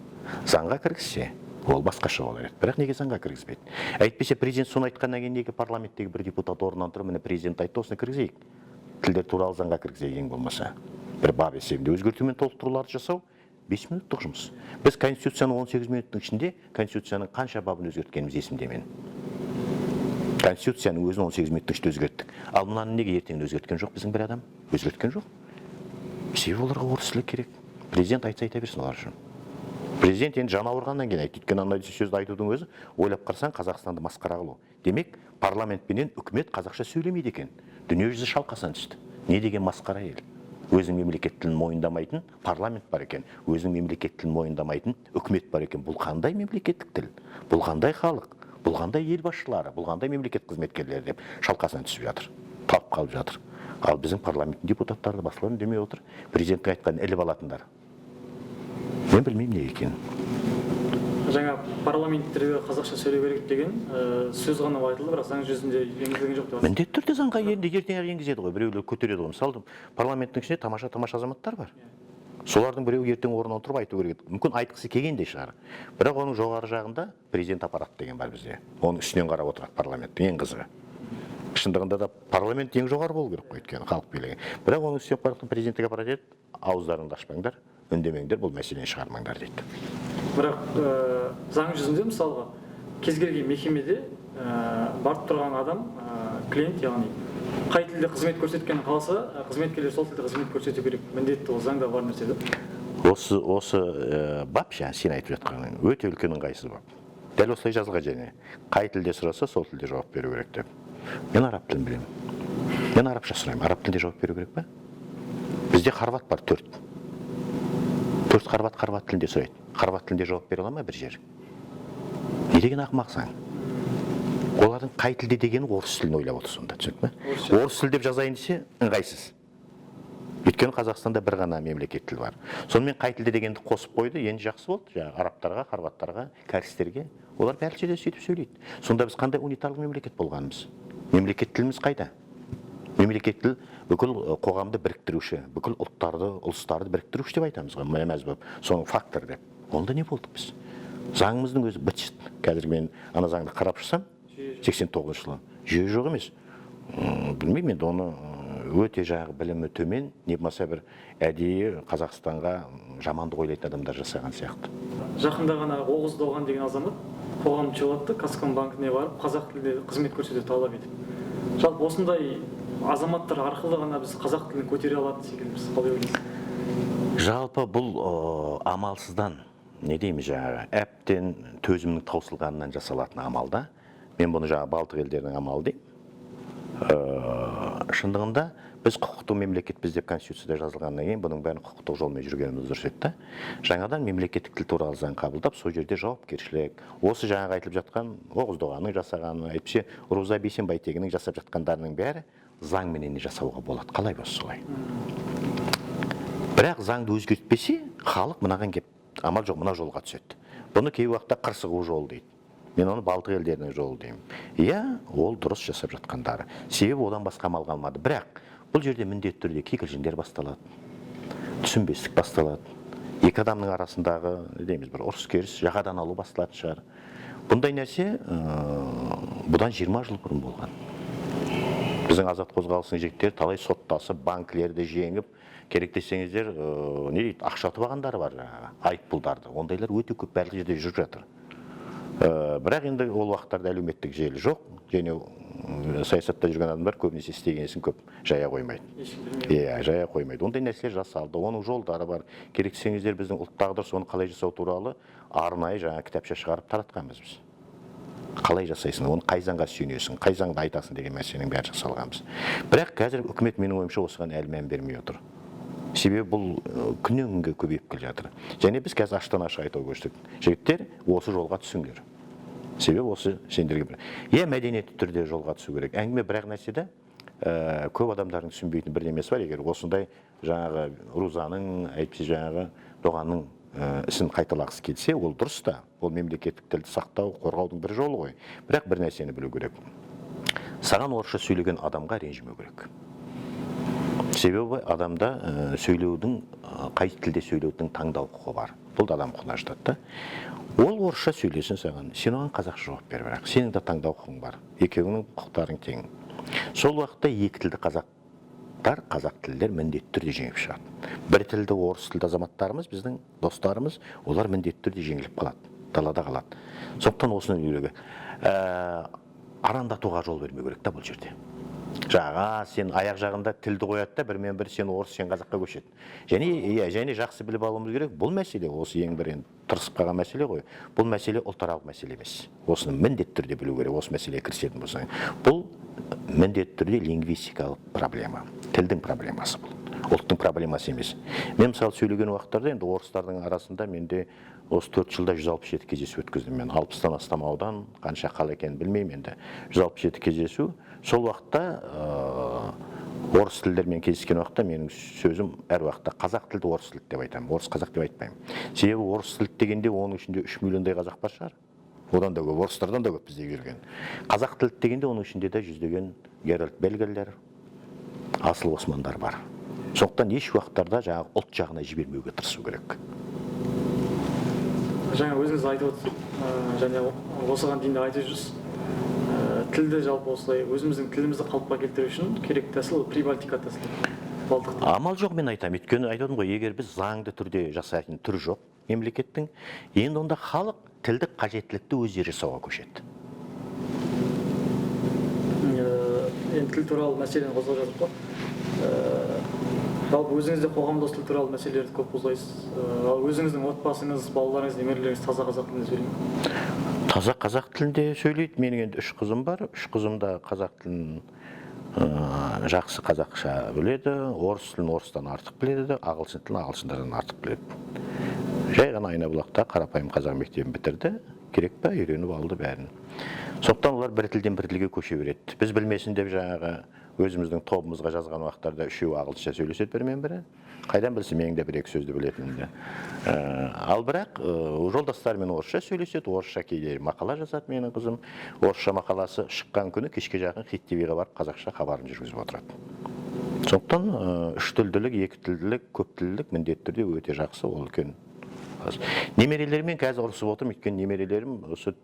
Заңға кіргізсе, ол басқаша болар еді. Бірақ неге заңға кіргізбейді? Әйтпесе президент соны айтқаннан кейін неге парламенттегі бір депутат орнынан тұрып, міне президент айтты, осыны кіргізейік. Тілдер туралы заңға кіргізейік ең болмаса. Бір бап есебінде өзгерту мен толықтыруларды жасау 5 минуттық жұмыс. Біз Конституцияның 18 минуттың ішінде Конституцияның қанша бабын өзгерткеніміз есімде мен. Конституцияның өзін 18 минуттың ішінде өзгерттік. Ал мынаны неге ертең өзгерткен жоқ біздің бір адам? Өзгерткен жоқ. Себебі оларға орыс тілі керек. Президент айтса айта берсін олар үшін. Президент енді жаны ауырғаннан кейін айтты. Өйткені андай сөзді айтудың өзі, ойлап қарасаң, Қазақстанды масқара қылу. Демек, парламент пенен үкімет қазақша сөйлемейді екен. Дүниежүзі шалқасынан түсті. Не деген масқара ел? Өзінің мемлекет тілін мойындамайтын парламент бар екен, өзінің мемлекет тілін мойындамайтын үкімет бар екен. Бұл қандай мемлекеттік тіл? Бұл қандай халық? Бұл қандай ел басшылары? Бұл қандай мемлекет қызметкерлері деп шалқасынан түсіп жатыр. Талып қалып жатыр. Ал біздің парламенттің депутаттары да басқалар үндемей отыр. Президенттің айтқанын іліп алатындар. Мен білмеймін неге екенін.
Жаңа парламенттерде қазақша сөйлеу керек деген сөз ғана айтылды, бірақ заң жүзінде енгізілген жоқ деп.
Міндетті түрде заңға енді ертең енгізеді ғой, біреулер көтереді ғой. Мысалы, парламенттің ішінде тамаша-тамаша азаматтар бар. Солардың біреуі ертең орнынан тұрып айту керек еді. Мүмкін айтқысы келген де шығар. Бірақ оның жоғары жағында президент аппараты деген бар бізде. Оның үстінен қарап отырады парламенттің, ең қызығы. Шындығында да парламент ең жоғары болу керек қой, өйткені халық билігі. Бірақ оның үстінен қарап президенттік аппарат еді, ауыздарыңды ашпаңдар, үндемеңдер, бұл мәселені шығармаңдар дейді.
Бірақ заң жүзінде мысалға кез келген мекемеде барып тұрған адам, клиент, яғни қай тілде қызмет көрсеткенін қаласа, қызметкерлер сол тілде қызмет көрсету керек. Міндетті, ол заңда бар нәрсе да.
Осы бап, жаңа сен айтып жатқаның өте үлкен ыңғайсыз бап. Дәл осылай жазылған, және қай тілде сұраса, сол тілде жауап беру керек деп. Мен араб тілін білемін. Мен арабша сұраймын. Араб тілінде жауап беру керек па? Бізде хорват бар, 4. 4 хорват хорват тілінде сұрайды. Хорват тілінде жауап бере ала ма бір жер? Не деген ақымақсың? Олардың қай тілде дегені орыс тілін ойлап отыр сонда, түсінікті ме? Орыс тілі деп жазайын десе, ыңғайсыз. Өйткені Қазақстанда бір ғана мемлекет тіл бар. Сонымен қай тілде дегенді қосып қойды, енді жақсы болды. Жаңағы арабтарға, хорваттарға, кәрістерге, олар барлық жерде сөйтіп сөйлейді. Сонда біз қандай унитарлық мемлекет болғанымыз? Мемлекет тіліміз қайда? Мемлекет тіл бүкіл қоғамды біріктіруші, бүкіл ұлттарды, ұлыстарды біріктіруші деп айтамыз ғой, мәз болып, соның фактор деп. Онда не болдық біз? Заңымыздың өзі быт-шыт. Қазір мен ана заңды қарап шықсам, 89 жылы жүйе жоқ емес. Білмеймін енді оны, өте жаңағы білімі төмен, не болмаса бір әдейі Қазақстанға жамандық ойлайтын адамдар жасаған сияқты.
Жақында ғана Оғыз Доған деген азамат қоғам жолатты, Казкомбанкіне барып қазақ тілінде қызмет көрсетуді талап етіп. Жалпы осындай азаматтар арқылы ғана біз қазақ тілін көтере алатын секілдіміз. Қалай ойлайсыз?
Жалпы бұл амалсыздан, не дейміз, жаңағы әбден төзімнің таусылғанынан жасалатын амал да. Мен бұны жаңағы Балтық елдерінің амалы деймін. Шындығында біз құқықтық мемлекетпіз деп Конституцияда жазылғаннан кейін бұның бәрін құқықтық жолмен жүргеніміз дұрыс еді да. Жаңадан мемлекеттік тіл туралы заң қабылдап, сол жерде жауапкершілік, осы жаңағы айтылып жатқан Оғыз Доғанның жасағаны, әйтпесе Руза Бейсенбайтегінің жасап жатқандарының бәрі заңменен жасауға болады, қалай болса солай. Бірақ заңды өзгертпесе, халық мынаған кеп амал жоқ мына жолға түседі. Бұны кей уақытта қырсығу жолы дейді. Мен оны Балтық елдерінің жолы деймін. Иә, ол дұрыс жасап жатқандары. Себебі одан басқа амал қалмады. Бірақ бұл жерде міндетті түрде кикілжіңдер басталады, түсінбестік басталады. Екі адамның арасындағы, не дейміз, бір ұрыс керіс, жағадан алу басталатын шығар. Бұндай нәрсе бұдан 20 жыл бұрын болған. Біздің азат қозғалысының жігіттері талай соттасып, банкілерді жеңіп, керек десеңіздер, не дейді, ақша ұтып алғандары бар жаңағы, айыппұлдарды. Ондайлар өте көп, барлық жерде жүріп жатыр. Бірақ енді ол уақыттарда әлеуметтік желі жоқ, және саясатта жүрген адамдар көбінесе істеген ісін көп жая қоймайды.
Ешкім білмейді.
Иә, жая қоймайды. Ондай нәрселер жасалды, оның жолдары бар. Керек десеңіздер, біздің ұлт дағдарыс, оны қалай жасау туралы арнайы жаңа кітапша шығарып таратқанбыз біз. Қалай жасайсың, оны қай заңға сүйенесің, қай заңды айтасың деген мәселенің бәрі жасалғанбыз. Бірақ қазір үкімет, менің ойымша, осыған әлі мән бермей отыр. Себебі бұл күннен күнге көбейіп келе жатыр. Және біз қазір аштан ашық айтуға көштік. Жігіттер, осы жолға түсіңдер. Себебі осы сендерге бір. Иә, мәдениетті түрде жолға түсу керек. Әңгіме бір ақ нәрседе, көп адамдардың түсінбейтін бірдемесі бар. Егер осындай жаңағы Рузаның, әйтпесе жаңағы Доғанның ісін қайталағысы келсе, ол дұрыс та. Ол мемлекеттік тілді сақтау, қорғаудың бір жолы ғой. Бірақ бір нәрсені білу керек. Саған орысша сөйлеген адамға ренжімеу керек. Себебі адамда сөйлеудің, қай тілде сөйлеудің таңдау құқығы бар. Бұл да адам құқығына жатады да. Ол орысша сөйлесін саған, сен оған қазақша жауап бер, бірақ сенің де таңдау құқың бар. Екеуіңнің құқықтарың тең. Сол уақытта екі тілді қазақтар, қазақ тілділер міндетті түрде жеңіп шығады. Бір тілді орыс тілді азаматтарымыз, біздің достарымыз, олар міндетті түрде жеңіліп қалады, далада қалады. Сондықтан осыны үйрену керек. Арандатуға жол бермеу керек та бұл жерде. Жаңа сен аяқ жағында тілді қояды да, бірмен бір сен орыс, сен қазаққа көшеді. Және, иә, және жақсы біліп алуымыз керек, бұл мәселе осы ең бір енді тырысып қалған мәселе ғой. Бұл мәселе ұлтаралық мәселе емес. Осыны міндетті түрде білу керек, осы мәселеге кірісетін болсаң. Бұл міндетті түрде лингвистикалық проблема, тілдің проблемасы бұл. Ұлттың проблемасы емес. Мен мысалы сөйлеген уақыттарда енді орыстардың арасында менде осы 4 жылда 167 кездесу өткіздім мен. 60-тан астам аудан, қанша қала екенін білмеймін енді. 167 кездесу. Сол уақытта орыс тілдермен кездескен уақытта менің сөзім әр уақытта қазақ тілді, орыс тілді деп айтамын. Орыс қазақ деп айтпаймын. Себебі орыс тілді дегенде оның ішінде 3 миллиондай қазақ бар шығар. Одан да көп, орыстардан да көп бізде жүрген. Қазақ тілді дегенде оның ішінде де жүздеген Геральд Бельгерлер, асыл османдар бар. Сондықтан еш уақыттарда жаңағы ұлт жағына жібермеуге тырысу керек.
Жаңа өзіңіз айтып отырсыз, және осыған дейін де айтып жүрсіз. Тілді жалпы осылай өзіміздің тілімізді қалыпқа келтіру үшін керек тәсіл ол Прибалтика тәсілі. Балтық.
Амал жоқ, мен айтамын. Өйткені айтып отырмын ғой, егер біз заңды түрде жасайтын түрі жоқ мемлекеттің, енді онда халық тілдік қажеттілікті өздері жасауға көшеді.
Енді тіл туралы мәселені қозғап жатырмық қой. Жалпы өзіңіз де қоғамда осы тіл туралы мәселелерді көп қозғайсыз. Ал өзіңіздің отбасыңыз, балаларыңыз, немерелеріңіз таза қазақ тілінде сөйлей ме?
Таза қазақ тілінде сөйлейді. Менің енді 3 қызым бар. 3 қызым да қазақ тілін жақсы қазақша біледі, орыс тілін орыстан артық біледі, ағылшын тілін ағылшындардан артық біледі. Жай ғана Айнабұлақта қарапайым қазақ мектебін бітірді, керек па, үйреніп алды бәрін. Сондықтан олар бір тілден бір тілге көше береді. Біз білмесін деп жаңағы өзіміздің тобымызға жазған уақыттарда үшеуі ағылшынша сөйлеседі бірімен бірі. Қайдан білсін менің де бір-екі сөзді білетінімді. Ал бірақ жолдастарымен орысша сөйлеседі, орысша кейде мақала жазады менің қызым. Орысша мақаласы шыққан күні кешке жақын Хит ТВ-ға барып қазақша хабарын жүргізіп отырады. Сондықтан үш тілділік, екі тілділік, көп тілділік міндетті түрде өте жақсы, ол үлкен. Немерелермен қазір ұрысып отырмын, өйткені немерелерім осы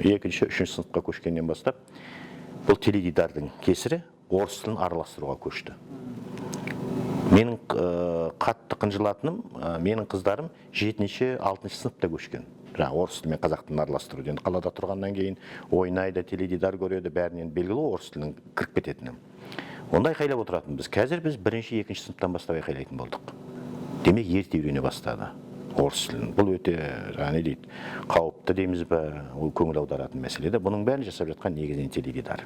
екінші, үшінші сыныпқа көшкеннен бастап бұл теледидардың кесірі орыс тілін араластыруға көшті. Менің қатты қынжылатыным, менің қыздарым 7-ші, 6-шы сыныпта көшкен. Жаңа орыс тілі мен қазақ тілін араластыру. Енді қалада тұрғаннан кейін ойнайды, теледидар көреді, бәрінен белгілі орыс тілінің кіріп кететіні. Онда айқайлап отыратынбыз. Қазір біз 1-ші, 2-ші сыныптан бастап айқайлайтын болдық. Демек, ерте үйрене бастады орыс тілін. Бұл өте, жаңа не дейді, қауіпті дейміз бе, ол көңіл аударатын мәселе де. Бұның бәрін жасап жатқан негізінен теледидар.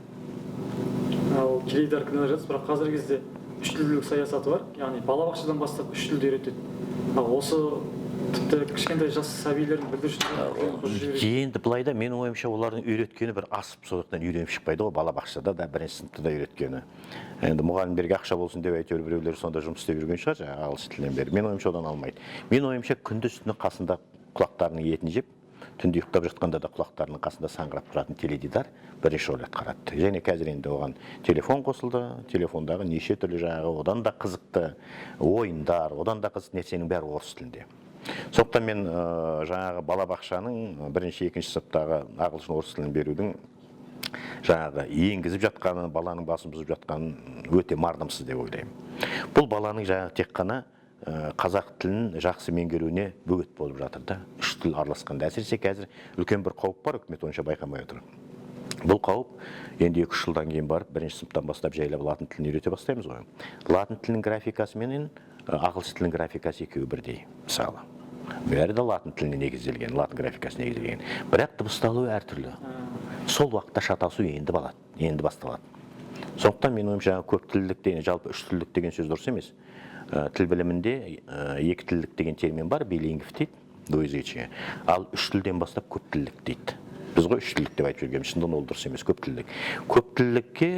Ал теледидар кінәлап жатсыз, бірақ қазіргі кезде үш тілділік саясаты бар, яғни балабақшадан бастап үш тілді үйретеді. Ал осы тіпті кішкентай жас сәбилердің бүлдіршіндерін
Енді былай да, менің ойымша, олардың үйреткені бір асып сондықтан үйреніп шықпайды ғой, балабақшада да, бірінші сыныпта да үйреткені. Енді мұғалімдерге ақша болсын деп әйтеуір біреулер сонда жұмыс істеп жүрген шығар, жаңағы ағылшын тілінен бері. Менің ойымша, одан алмайды. Менің ойымша, күндіз түні қасында құлақтарының етін жеп, Түнде ұйықтап жатқанда да құлақтарының қасында саңғырап тұратын теледидар бірінші рөл атқарады. Және қазір енді оған телефон қосылды. Телефондағы неше түрлі жаңағы одан да қызықты ойындар, одан да қызықты нәрсенің бәрі орыс тілінде. Сондықтан мен жаңағы балабақшаның бірінші, екінші сыныптағы ағылшын, орыс тілін берудің жаңағы енгізіп жатқаны, баланың басын бұзып жатқанын өте мардымсыз деп ойлаймын. Бұл баланың жаңағы тек қана қазақ тілін жақсы меңгеруіне бөгет болып жатыр да. Үш тіл араласқанда, әсіресе қазір үлкен бір қауіп бар, үкімет онша байқамай отыр. Бұл қауіп енді 2-3 жылдан кейін барып бірінші сыныптан бастап жайлап латын тілін үйрете бастаймыз ғой. Латын тілінің графикасы менен ағылшын тілінің графикасы екеуі бірдей, мысалы. Бәрі де латын тіліне негізделген, латын графикасына негізделген. Бірақ дыбысталуы әртүрлі. Сол уақытта шатасу енді балады, енді басталады. Сондықтан менің ойымша, жаңағы көп тілдік деген, жалпы үш тілдік деген сөз дұрыс емес. Тіл білімінде екі тілдік деген термин бар, билингв дейді, двуязычие. Ал үш тілден бастап көп тілдік дейді. Біз ғой үш тілдік деп айтып жүргенбіз, шындығында ол дұрыс емес, көп тілдік. Көп тілдікке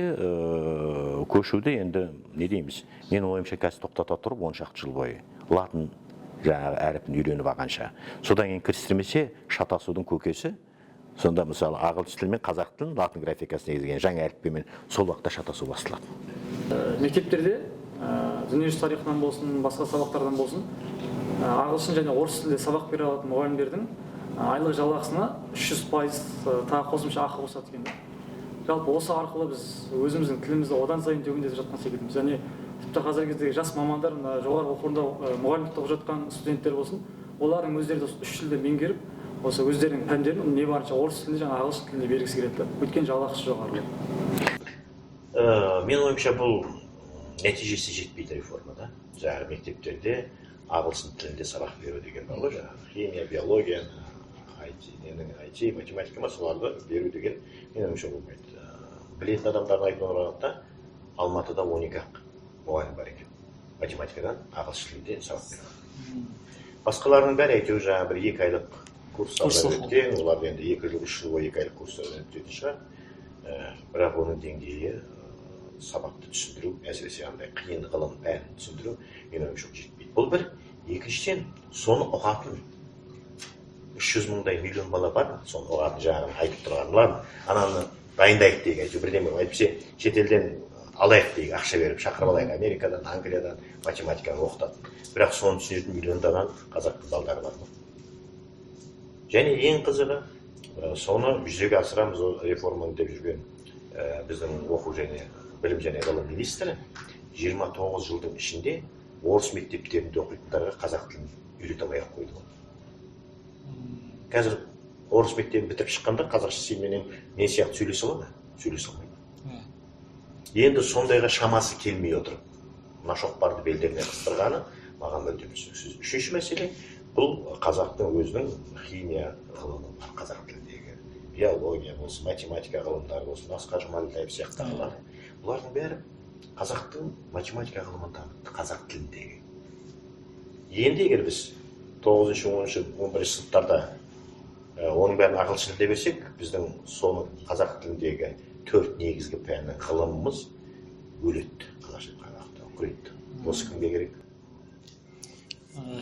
көшуді енді не дейміз? Менің ойымша, қазір тоқтата тұрып, 10 шақты жыл бойы латын жаңағы әріпін үйреніп алғанша. Содан кейін кірістірмесе, шатасудың көкесі. Сонда мысалы ағылшын тілі мен қазақ тілін латын графикасына негізделген жаңа әліппемен сол уақытта шатасу басталады.
Мектептерде дүниежүзі тарихынан болсын, басқа сабақтардан болсын, ағылшын және орыс тілінде сабақ бере алатын мұғалімдердің айлық жалақысына 300% тағы қосымша ақы қосады екен. Жалпы осы арқылы біз өзіміздің тілімізді одан сайын төмендетіп жатқан секілдіміз. Және тіпті қазіргі кездегі жас мамандар, мына жоғарғы оқу орнында мұғалімдікте оқып жатқан студенттер болсын, олардың өздері де осы үш тілді меңгеріп, осы өздерінің пәндерін не барынша орыс тілінде және ағылшын тілінде бергісі келеді да, өйткені жалақысы жоғары.
Менің ойымша, бұл нәтижесі жетпейді реформа да. Жаңағы мектептерде ағылшын тілінде сабақ беру деген бар ғой, жаңағы химия, биология, IT, ненің IT, математика ма, соларды беру деген менің ойымша болмайды. Білетін адамдардың айтуына қарағанда, Алматыда 12 ақ мұғалім бар екен математикадан ағылшын тілінде сабақ береді. Басқаларының бәрі әйтеуір жаңағы бір 2 айлық курстардан
Курс оқу.
өткен. Олар енді 2 жыл, 3 жыл бойы 2 айлық курстардан өтетін шығар. Бірақ оның деңгейі, сабақты түсіндіру, әсіресе андай қиын ғылым пәнін түсіндіру, менің ойымша, жетпейді. Бұл бір. Екіншіден, соны ұғатын 300 мыңдай, миллион бала бар, соны ұғатын. Жаңағы айтып тұрғанлар, ананы дайындайық дейік, әйтеуір бірдеме, әйтпесе шетелден алайық дейік, ақша беріп шақырып алайық Америкадан, Англиядан математиканы оқытатын. Бірақ соны түсінетін миллиондаған қазақтың балдары бар ма? Және ең қызығы, соны жүзеге асырамыз ол реформаны деп жүрген біздің оқу және білім және ғылым министрі 29 жылдың ішінде орыс мектептерінде оқитындарға қазақ тілін үйрете алмай ақ қойды ғой. Қазір орыс мектебін бітіріп шыққанда қазақша сеніменен, мен сияқты сөйлесе ала ма? Сөйлесе алмайды. Енді сондайға шамасы келмей отырып мына шоқпарды белдеріне қыстырғаны маған мүлдем түсініксіз. Үшінші мәселе, бұл қазақтың өзінің химия ғылымы бар, қазақ тіліндегі биология болсын, математика ғылымдары болсын, Асқар Жұмаділдаев сияқтағылар, бұлардың бәрі қазақтың математика ғылымын дамытты қазақ тіліндегі. Енді егер біз тоғызыншы, 10-шы, 11-ші сыныптарда оның бәрін ағылшын тілінде берсек, біздің соны қазақ тіліндегі төрт негізгі пәннің ғылымымыз өледі, қазақша айтқанда, құриды. Осы кімге керек?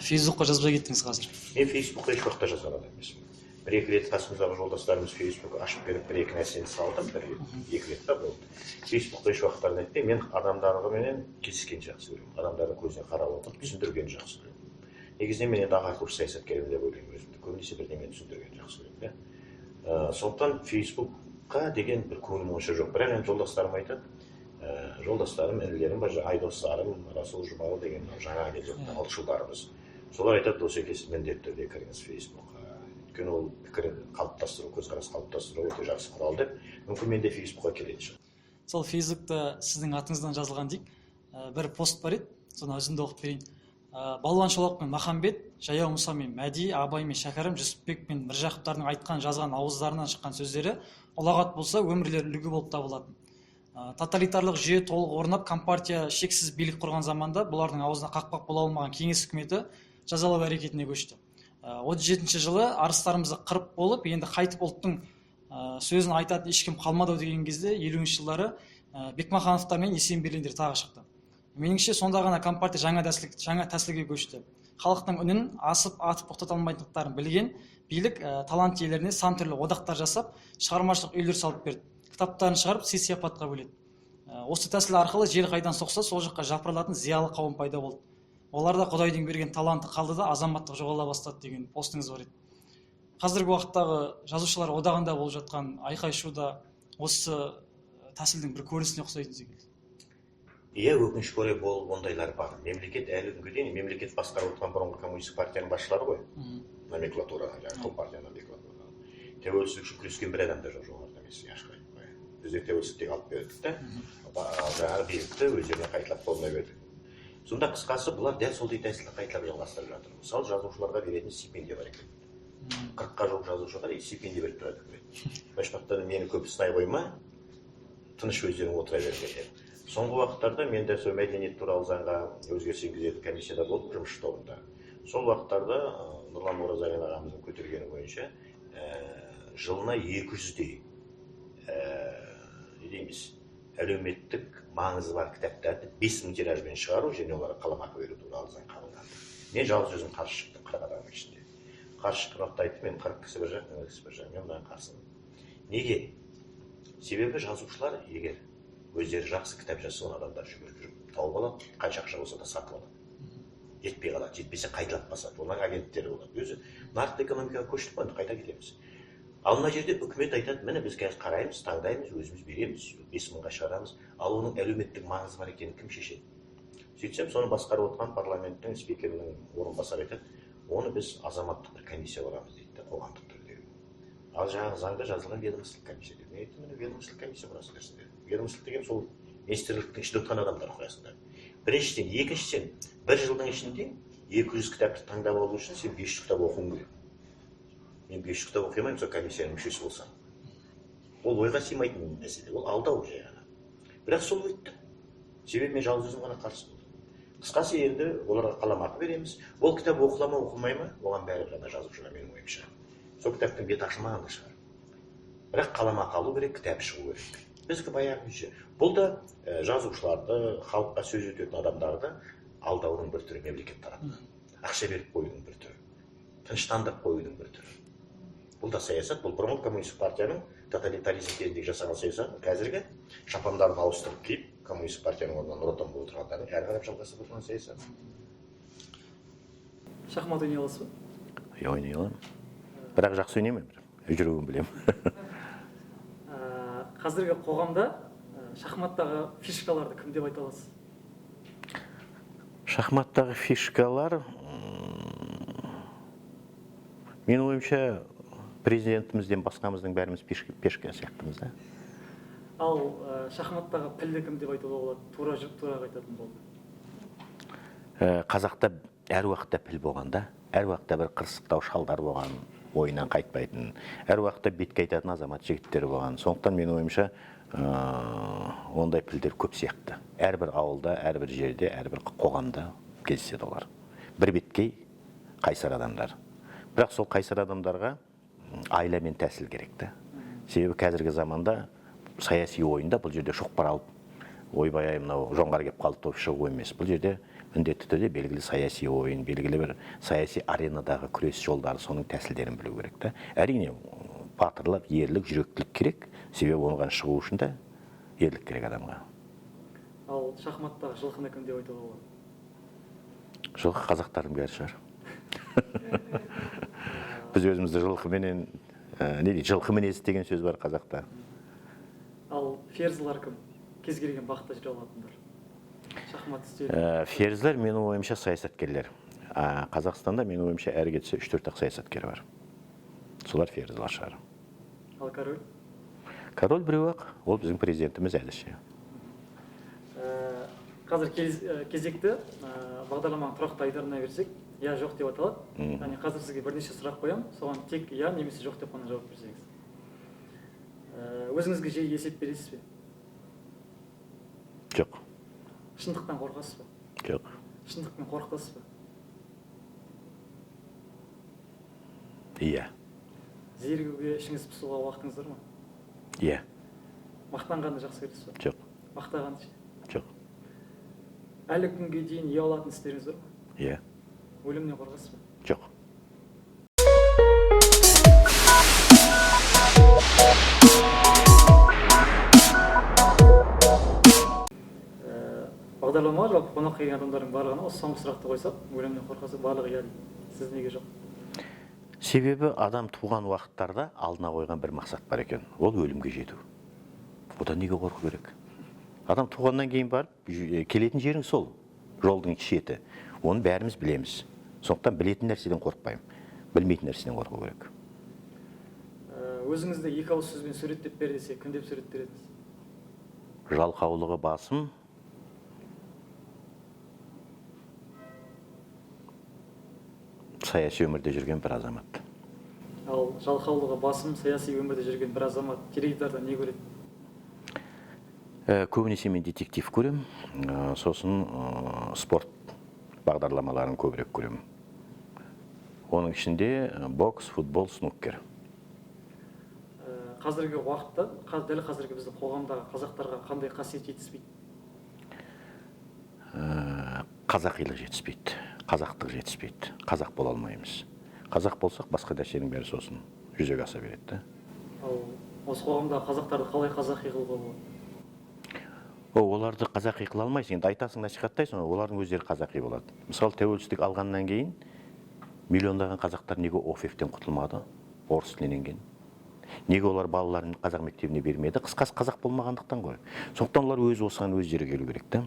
Фейсбукқа жазбай кеттіңіз қазір.
Мен Фейсбукқа еш уақытта жазған адам емеспін. Бір екі рет қасымыздағы жолдастарымыз Фейсбук ашып беріп, бір екі нәрсені салдым, бір екі рет па, болды. Фейсбукта еш уақытта айтпаймын. Мен адамдарменен кездескенді жақсы көремін, адамдардың көзіне қарап отырып түсіндіргенді жақсы көремін. Негізінен мен енді ағартушы саясаткермін деп ойлаймын өзімді, көбінесе бірдемені түсіндіргенді жақсы көремін да. Сондықтан Фейсбукқа деген бір көңілім онша жоқ. Бірақ енді жолдастарым айтады, жолдастарым, інілерім бар, Айдос Сарым, Расул Жұмағұл деген мынау жаңа келе жатқан ұлтшылдарымыз, солар айтады: «Досеке, сіз міндетті түрде кіріңіз Фейсбукқа, өйткені ол пікір қалыптастыру, көзқарас қалыптастыру өте жақсы құрал», — деп. Мүмкін, мен де Фейсбукқа келетін шығармын.
Сол Фейсбукта сіздің атыңыздан жазылған дейік, бір пост бар еді, соны үзінді оқып берейін. Балуан Шолақ пен Махамбет, Жаяу Мұса мен Мәди, Абай мен Шәкәрім, Жүсіпбек пен Міржақыптардың айтқан, жазған, ауыздарынан шыққан сөздері ұлағат болса, өмірлері үлгі болып табылатын. Тоталитарлық жүйе толық орнап, компартия шексіз билік құрған заманда бұлардың аузына қақпақ бола алмаған кеңес үкіметі жазалау әрекетіне көшті. 37-жылы арыстарымызды қырып болып, енді қайтып ұлттың сөзін айтатын ешкім қалмады ау деген кезде, 50-жылдары Бекмахановтар мен Есенберлиндер тағы шықты. Меніңше, сонда ғана компартия жаңа тәсілге көшті. Халықтың үнін асып атып тоқтата алмайтындықтарын білген билік талант иелеріне сан түрлі одақтар жасап, шығармашылық үйлер салып берді, кітаптарын шығарып, сый сияпатқа бөледі. Осы тәсіл арқылы жел қайдан соқса, сол жаққа жапырылатын зиялы қауым пайда болды. Оларда Құдайдың берген таланты қалды да, азаматтық жоғала бастады деген постыңыз бар еді. Қазіргі уақыттағы жазушылар одағында болып жатқан айқай шу да осы тәсілдің бір көрінісіне ұқсайтын секілді.
Иә, өкінішке орай, бұл ондайлар бар. Мемлекет әлі күнге дейін, мемлекет басқарып отырған бұрынғы коммунистік партияның басшылары ғой, номенклатура, жаңағы компартия номенклатура. Тәуелсіздік үшін күрескен бір адам да жоқ жоғарыда, мен сізге ашық айтып қояйын. Біздер тәуелсіздік алып бердік та, жаңағы билікті өздеріне қайталап қолына бердік. Сонда қысқасы, бұлар дәл сондай тәсілді қайталап жалғастырып жатыр. Мысалы, жазушыларға беретін стипендия бар екен. 40-қа жуық жазушыға стипендия беріп тұрады үкімет. Башпақтан мені көп сынай қойма, тыныш өздерің отыра беріңдер деп. Соңғы уақыттарда мен де сол мәдениет туралы заңға өзгеріс енгізетін комиссияда болдым, жұмысшы тобында. Сол уақыттарда Нұрлан Оразалин ағамыздың көтергені бойынша жылына 200-дей не дейміз, әлеуметтік маңызы бар кітаптарды 5000 тиражбен шығару және оларға қаламақы беру туралы заң қабылданды. Мен жалғыз өзім қарсы шықтым 40 адамның ішінде. Қарсы шыққан уақытта айттым, мен 40 кісі бір жақ, мен кісі бір жақ, мен мынаған қарсымын. Неге? Себебі жазушылар егер өздері жақсы кітап жазса, оны адамдар жүгіріп жүріп тауып алады, қанша ақша болса да сатып алады. Жетпей қалады, жетпесе қайталап басады, оның агенттері болады. Өзі нарықтық экономикаға көштік қой, енді қайта кетеміз. Ал мына жерде үкімет айтады, міне біз қазір қараймыз, таңдаймыз, өзіміз береміз, 5000-ға шығарамыз, ал оның әлеуметтік маңызы бар екенін кім шешеді? Сөйтсем, соны басқарып отырған парламенттің спикерінің орынбасары айтады, оны біз азаматтық бір комиссия құрамыз дейді да, қоғамдық түрде. Ал жаңағы заңда жазылған ведомстволық комиссия деді. Мен айттым, міне ведомстволық комиссия құрасыңдар сендер. Ведомстволық деген сол министрліктің ішінде отырған адамдар құрасыңдар. Біріншіден, екіншіден, бір жылдың ішінде 200 кітапты таңдап алу үшін сен 500 кітап оқуың керек. Мен 500 кітап оқи алмаймын, сол комиссияның мүшесі болсам. Ол ойға сыймайтын мәселе, ол алдау жай ғана. Бірақ сол өтті. Себебі мен жалғыз өзім ғана қарсы болдым. Қысқасы, енді оларға қаламақы береміз. Ол кітап оқыла ма, оқылмай ма, оған бәрібір ана жазушыға, менің ойымша. Сол кітаптың беті ашылмаған да шығар. Бірақ қаламақы алу керек, кітап шығу керек. Біздікі баяғы күйше. Бұл да жазушыларды, халыққа сөз өтетін адамдарды алдаудың бір түрі мемлекет тарапынан. Ақша беріп қоюдың бір түрі. Тыныштандырып қоюдың бір түрі. Бұл да саясат, бұл бұрынғы коммунистік партияның тоталитаризм кезіндегі жасаған саясаты, қазіргі шапандарын ауыстырып киіп, коммунистік партияның орнына Нұр Отан болып отырғандардың әрі қарап жалғастырып отырған саясаты.
Шахмат ойнай аласыз ба?
Иә, ойнай аламын. Бірақ жақсы ойнаймын, бірақ жүруін білемін.
Қазіргі қоғамда шахматтағы фишкаларды кім деп айта аласыз?
Шахматтағы фишкалар, менің ойымша, президентімізден басқамыздың бәріміз пешка сияқтымыз да.
Ал шахматтағы пілді кім деп айтуға болады? Тура жүріп, тура қайтатын болды.
Қазақта әр уақытта піл болған да, әр уақытта бір қырсықтау шалдар болған, ойынан қайтпайтын, әр уақытта бетке айтатын азамат жігіттер болған. Сондықтан менің ойымша, ондай пілдер көп сияқты. Әрбір ауылда, әрбір жерде, әрбір қоғамда кездеседі олар. Бір беткей қайсар адамдар. Бірақ сол қайсар адамдарға айла мен тәсіл керек та. Себебі қазіргі заманда саяси ойында бұл жерде шоқпар алып, ойбай ай, мынау жоңғар келіп қалды деп шығу емес. Бұл жерде міндетті түрде белгілі саяси ойын, белгілі бір саяси аренадағы күрес жолдары, соның тәсілдерін білу керек та. Әрине, батырлық, ерлік, жүректілік керек. Себебі оған шығу үшін де ерлік керек адамға.
Ал шахматтағы жылқыны кім деп айтуға болады?
Жылқы қазақтардың бәрі шығар. Біз өзімізді жылқыменен, не дейді, жылқы мінезі деген сөз бар қазақта.
Ал ферзілер кім? Кез келген бағытта жүре алатындар. Шахмат үстелі.
Ферзілер, менің ойымша, саясаткерлер. Қазақстанда, менің ойымша, әрі кетсе үш-төрт ақ саясаткер бар. Солар ферзілер шығар.
Ал король?
Король біреу ақ, ол біздің президентіміз әзірше.
Қазір кезекті бағдарламаның тұрақты айдарына берсек, я жоқ деп аталады. Яғни қазір сізге бірнеше сұрақ қоямын, соған тек я немесе жоқ деп қана жауап берсеңіз. Өзіңізге жиі есеп бересіз бе?
Жоқ.
Шындықтан қорқасыз ба?
Жоқ.
Шындықпен қорқытасыз ба?
Иә.
Зерігуге, ішіңіз пысуға уақытыңыз бар ма?
Иә.
Мақтанғанды жақсы көресіз ба?
Жоқ.
Мақтағанды ше?
Жоқ.
Әлі күнге дейін ұялатын істеріңіз бар ма?
Иә.
Өлімнен қорқасыз ба?
Жоқ.
Бағдарламаға жалпы қонақ келген адамдардың барлығына осы соңғы сұрақты қойсақ, өлімнен қорқасыз, барлығы иә дейді. Сіз неге жоқ?
Себебі адам туған уақыттарда алдына қойған бір мақсат бар екен, ол өлімге жету. Одан неге қорқу керек? Адам туғаннан кейін барып келетін жерің сол, жолдың шеті. Оны бәріміз білеміз. Сондықтан білетін нәрседен қорықпаймын, білмейтін нәрседен қорқу керек.
Өзіңізді екі ауыз сөзбен суреттеп бер десе, кім деп суреттер едіңіз?
Жалқаулығы басым, саяси өмірде жүрген бір азамат.
Ал жалқаулығы басым, саяси өмірде жүрген бір азамат теледидардан не көреді?
Көбінесе мен детектив көремін, сосын спорт бағдарламаларын көбірек көремін. Оның ішінде бокс, футбол, снукер.
Қазіргі уақытта, дәл қазіргі біздің қоғамдағы қазақтарға қандай қасиет жетіспейді?
Қазақилық жетіспейді, қазақтық жетіспейді. Қазақ бола алмаймыз. Қазақ болсақ, басқа нәрсенің бәрі сосын жүзеге аса береді да.
Ал осы қоғамдағы қазақтарды қалай қазақи қылуға болады?
Оларды қазақи қыла алмайсың. Енді айтасың, насихаттайсың, олардың өздері қазақи болады. Мысалы, тәуелсіздік алғаннан кейін миллиондаған қазақтар неге ОФФ-тен құтылмады, орыс тілінен кейін? Неге олар балаларын қазақ мектебіне бермеді? Қысқасы, қазақ болмағандықтан ғой. Сондықтан олар өз осыған өздері келу керек та.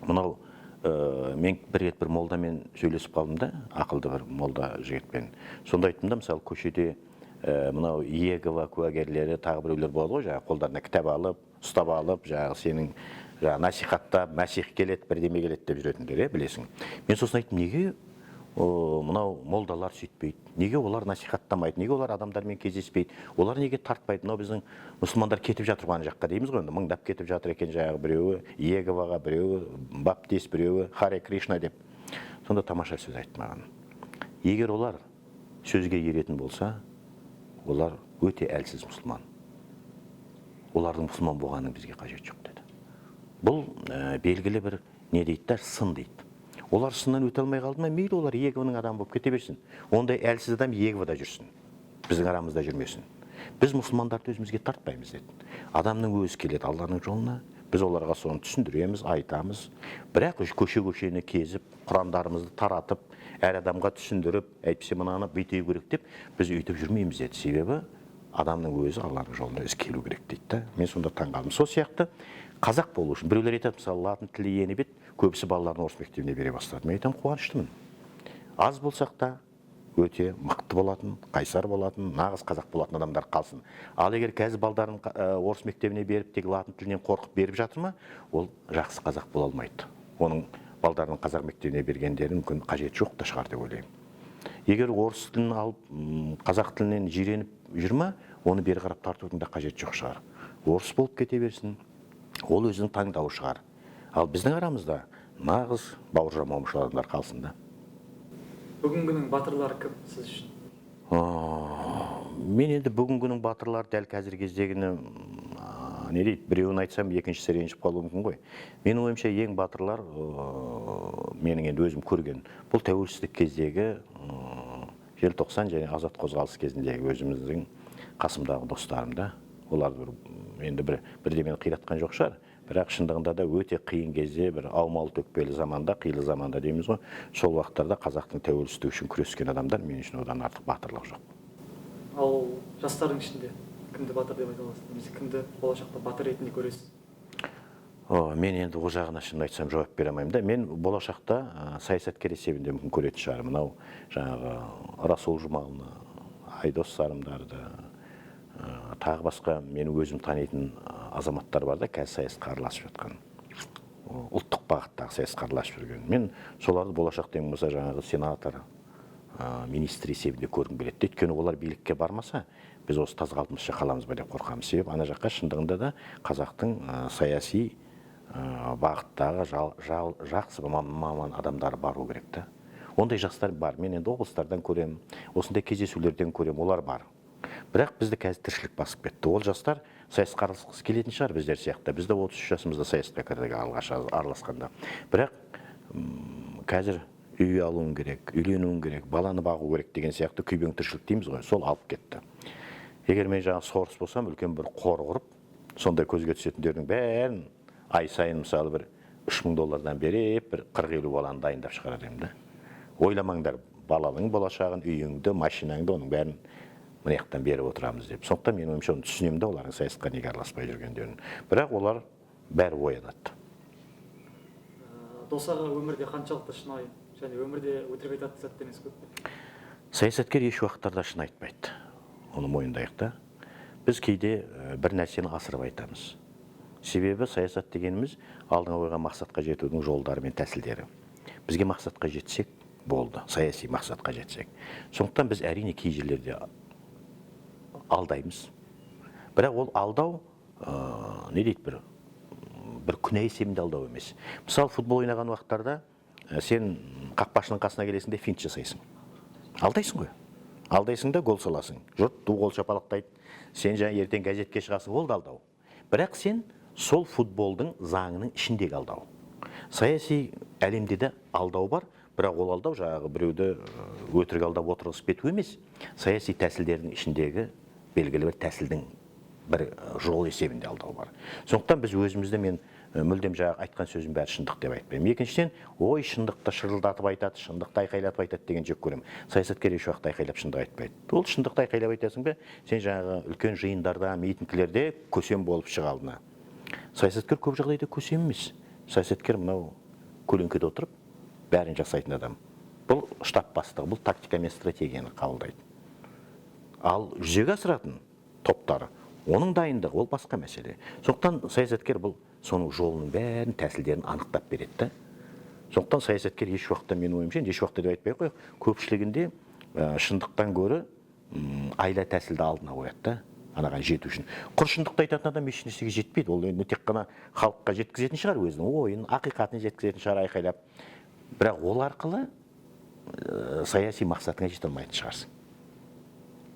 Мынау, мен бір рет бір молдамен сөйлесіп қалдым да, ақылды бір молда жігітпен. Сонда айттым да, мысалы, көшеде, мынау Иегова куәгерлері, тағы біреулер болады ғой, жаңағы қолдарына кітап алып, ұстап алып, жаңағы сенің жаңағы насихаттап, Мәсих келеді, бірдеме келеді деп жүретіндер, білесің. Мен сосын айттым, неге мынау молдалар сөйтпейді, неге олар насихаттамайды, неге олар адамдармен кездеспейді, олар неге тартпайды? Мынау біздің мұсылмандар кетіп жатыр ғой ана жаққа дейміз ғой, енді мыңдап кетіп жатыр екен, жаңағы біреуі Иеговаға, біреуі Баптист, біреуі Харе Кришна деп. Сонда тамаша сөз айтты маған. Егер олар сөзге еретін болса, олар өте әлсіз мұсылман. Олардың мұсылман болғанының бізге қажеті жоқ деді. Бұл белгілі бір не дейді да, сын дейді. Олар сыннан өте алмай қалды ма, мейлі олар Иегованың адамы болып кете берсін. Ондай әлсіз адам Иеговада жүрсін, біздің арамызда жүрмесін. Біз мұсылмандарды өзімізге тартпаймыз деді. Адамның өзі келеді Алланың жолына, біз оларға соны түсіндіреміз, айтамыз. Бірақ көше-көшені кезіп, құрандарымызды таратып, әр адамға түсіндіріп, әйтпесе мынаны бүйту керек деп біз өйтіп жүрмейміз деді. Себебі адамның өзі Алланың жолына өзі келу керек дейді да. Мен сонда таңғалдым. Сол сияқты қазақ болу үшін біреулер айтады, мысалы, латын тілі еніп еді, көбісі балаларын орыс мектебіне бере бастады. Мен айтамын, қуаныштымын. Аз болсақ та өте мықты болатын, қайсар болатын, нағыз қазақ болатын адамдар қалсын. Ал егер қазір балдарын орыс мектебіне беріп, тек латын тілінен қорқып беріп жатыр ма, ол жақсы қазақ бола алмайды. Оның балдарын қазақ мектебіне бергендерінің мүмкін қажеті жоқ та шығар деп ойлаймын. Егер орыс тілін алып, қазақ тілінен жиреніп жүр ма, оны бері қарап тартудың да қажеті жоқ шығар. Орыс болып кете берсін, ол өзінің таңдауы шығар. Ал біздің арамызда нағыз Бауыржан Момышұлы адамдар қалсын да.
Бүгінгінің батырлары кім сіз үшін?
Мен енді бүгінгінің батырлары дәл қазіргі кездегіні, не дейді, біреуін айтсам, екіншісі ренжіп қалуы мүмкін ғой. Менің ойымша ең батырлар, менің енді өзім көрген, бұл тәуелсіздік кездегі, желтоқсан және азат қозғалысы кезіндегі өзіміздің қасымдағы достарым да. Олар енді бірдемені қиратқан жоқ шығар, бірақ шындығында да өте қиын кезде, бір аумалы төкпелі заманда, қилы заманда дейміз ғой, сол уақыттарда қазақтың тәуелсіздігі үшін күрескен адамдар мен үшін одан артық батырлық жоқ.
Ал жастардың ішінде кімді батыр деп айта аласыз? Немесе кімді болашақта батыр ретінде көресіз?
Мен енді ол жағына шынын айтсам жауап бере алмаймын да. Мен болашақта саясаткер есебінде мүмкін көретін шығармын. Мынау жаңағы Расул Жұмағұлны, Айдос Сарымдарды, тағы басқа мен өзім танитын азаматтар бар да, қазір саясатқа араласып жатқан, ұлттық бағыттағы саясатқа араласып жүрген. Мен соларды болашақта ең болмаса жаңағы сенатор, министр есебінде көргім келеді. Өйткені олар билікке бармаса, біз осы таз қалпымызша қаламыз ба деп қорқамыз. Себебі ана жаққа шындығында да қазақтың саяси бағыттағы жақсы маман адамдары бару керек та. Ондай жастар бар. Мен енді облыстардан көремін, осындай кездесулерден көремін, олар бар. Бірақ бізді қазір тіршілік басып кетті. Ол жастар саясатқа араласқысы келетін шығар біздер сияқты. Біз де 33 жасымызда саясатқа кірдік алғаш араласқанда. Бірақ қазір үй алуың керек, үйленуің керек, баланы бағу керек деген сияқты күйбең тіршілік дейміз ғой, сол алып кетті. Егер мен жаңа Сорос болсам, үлкен бір қор құрып, сондай көзге түсетіндердің бәрін ай сайын мысалы бір $3000 беріп, бір 40-50 баланы дайындап шығарар едім да. Ойламаңдар, баланың болашағын, үйіңді, машинаңды, оның бәрін мына жақтан беріп отырамыз деп. Сондықтан менің ойымша оны түсінемін да, олардың саясатқа неге араласпай жүргендерін. Бірақ олар бәрі оянады.
Дос аға өмірде қаншалықты шынайы және өмірде өтірік айтатын сәттеріңіз көп пе?
Саясаткер еш уақыттарда шын айтпайды. Оны мойындайық та. Біз кейде бір нәрсені асырып айтамыз. Себебі саясат дегеніміз алдыңа қойған мақсатқа жетудің жолдары мен тәсілдері. Бізге мақсатқа жетсек болды, саяси мақсатқа жетсек. Сондықтан біз әрине кей жерлерде алдаймыз. Бірақ ол алдау, не дейді, бір күнә есебінде алдау емес. Мысалы, футбол ойнаған уақыттарда сен қақпашының қасына келесің де финт жасайсың. Алдайсың ғой. Алдайсың да гол саласың. Жұрт ду қол шапалақтайды. Сен жаңа ертең газетке шығасың, ол да алдау. Бірақ сен сол футболдың заңының ішіндегі алдау. Саяси әлемде де алдау бар, бірақ ол алдау жаңағы біреуді өтірік алдап отырғызып кету емес. Саяси тәсілдердің ішіндегі белгілі бір тәсілдің бір жол есебінде алдау бар. Сондықтан біз өзімізді, мен мүлдем жаңағы айтқан сөзім бәрі шындық деп айтпаймын. Екіншіден, ой, шындықты шырылдатып айтады, шындықты айқайлатып айтады деген жек көремін. Саясаткер еш уақытта айқайлап шындық айтпайды. Ол шындықты айқайлап айтасың ба, сен жаңағы үлкен жиындарда, митингілерде көсем болып шыға алдына. Саясаткер көп жағдайда көсем емес. Саясаткер мынау көлеңкеде отырып бәрін жасайтын адам. Бұл штаб бастығы, бұл тактика мен стратегияны қабылдайды. Ал жүзеге асыратын топтары, оның дайындығы ол басқа мәселе. Сондықтан саясаткер бұл соның жолының бәрін, тәсілдерін анықтап береді да. Сондықтан саясаткер еш уақытта, менің ойымша, енді еш уақытта деп айтпай ақ қояйық, көпшілігінде шындықтан гөрі айла тәсілді алдына қояды да, анаған жету үшін. Құр шындықты айтатын адам еш нәрсеге жетпейді. Ол енді тек қана халыққа жеткізетін шығар, өзінің ойын, ақиқатын жеткізетін шығар айқайлап. Бірақ ол арқылы саяси мақсатыңа жете алмайтын шығарсың.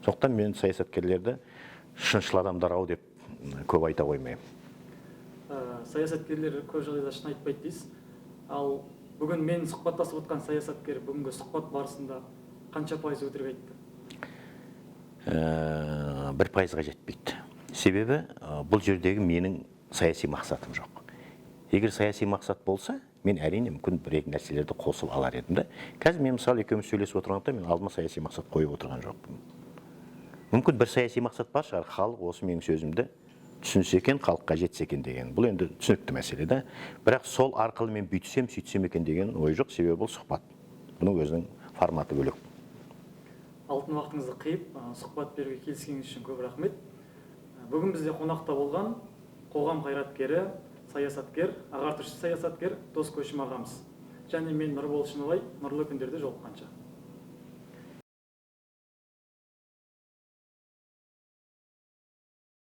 Сондықтан мен саясаткерлерді шыншыл адамдар ау деп көп айта қоймаймын.
Саясаткерлер көп жағдайда шын айтпайды дейсіз. Ал бүгін мен сұхбаттасып отқан саясаткер бүгінгі сұхбат барысында қанша пайыз өтірік айтты?
1%-ға жетпейді. Себебі бұл жердегі менің саяси мақсатым жоқ. Егер саяси мақсат болса, мен әрине мүмкін бір-екі нәрселерді қосып алар едім да. Қазір мен мысалы екеуміз сөйлесіп отырғанда мен алдыма саяси мақсат қойып отырған жоқпын. Мүмкін бір саяси мақсат бар шығар, халық осы менің сөзімді түсінсе екен, халыққа жетсе екен деген. Бұл енді түсінікті мәселе да. Бірақ сол арқылы мен бүйтсем, сөйтсем екен деген ой жоқ, себебі бұл сұхбат. Бұның өзінің форматы бөлек.
Алтын уақытыңызды қиып, сұхбат беруге келіскеніңіз үшін көп рахмет. Бүгін бізде қонақта болған қоғам қайраткері, саясаткер, ағартушы саясаткер Дос Көшім ағамыз. Және мен Нұрбол Шыныбай, нұрлы күндерде жолыққанша.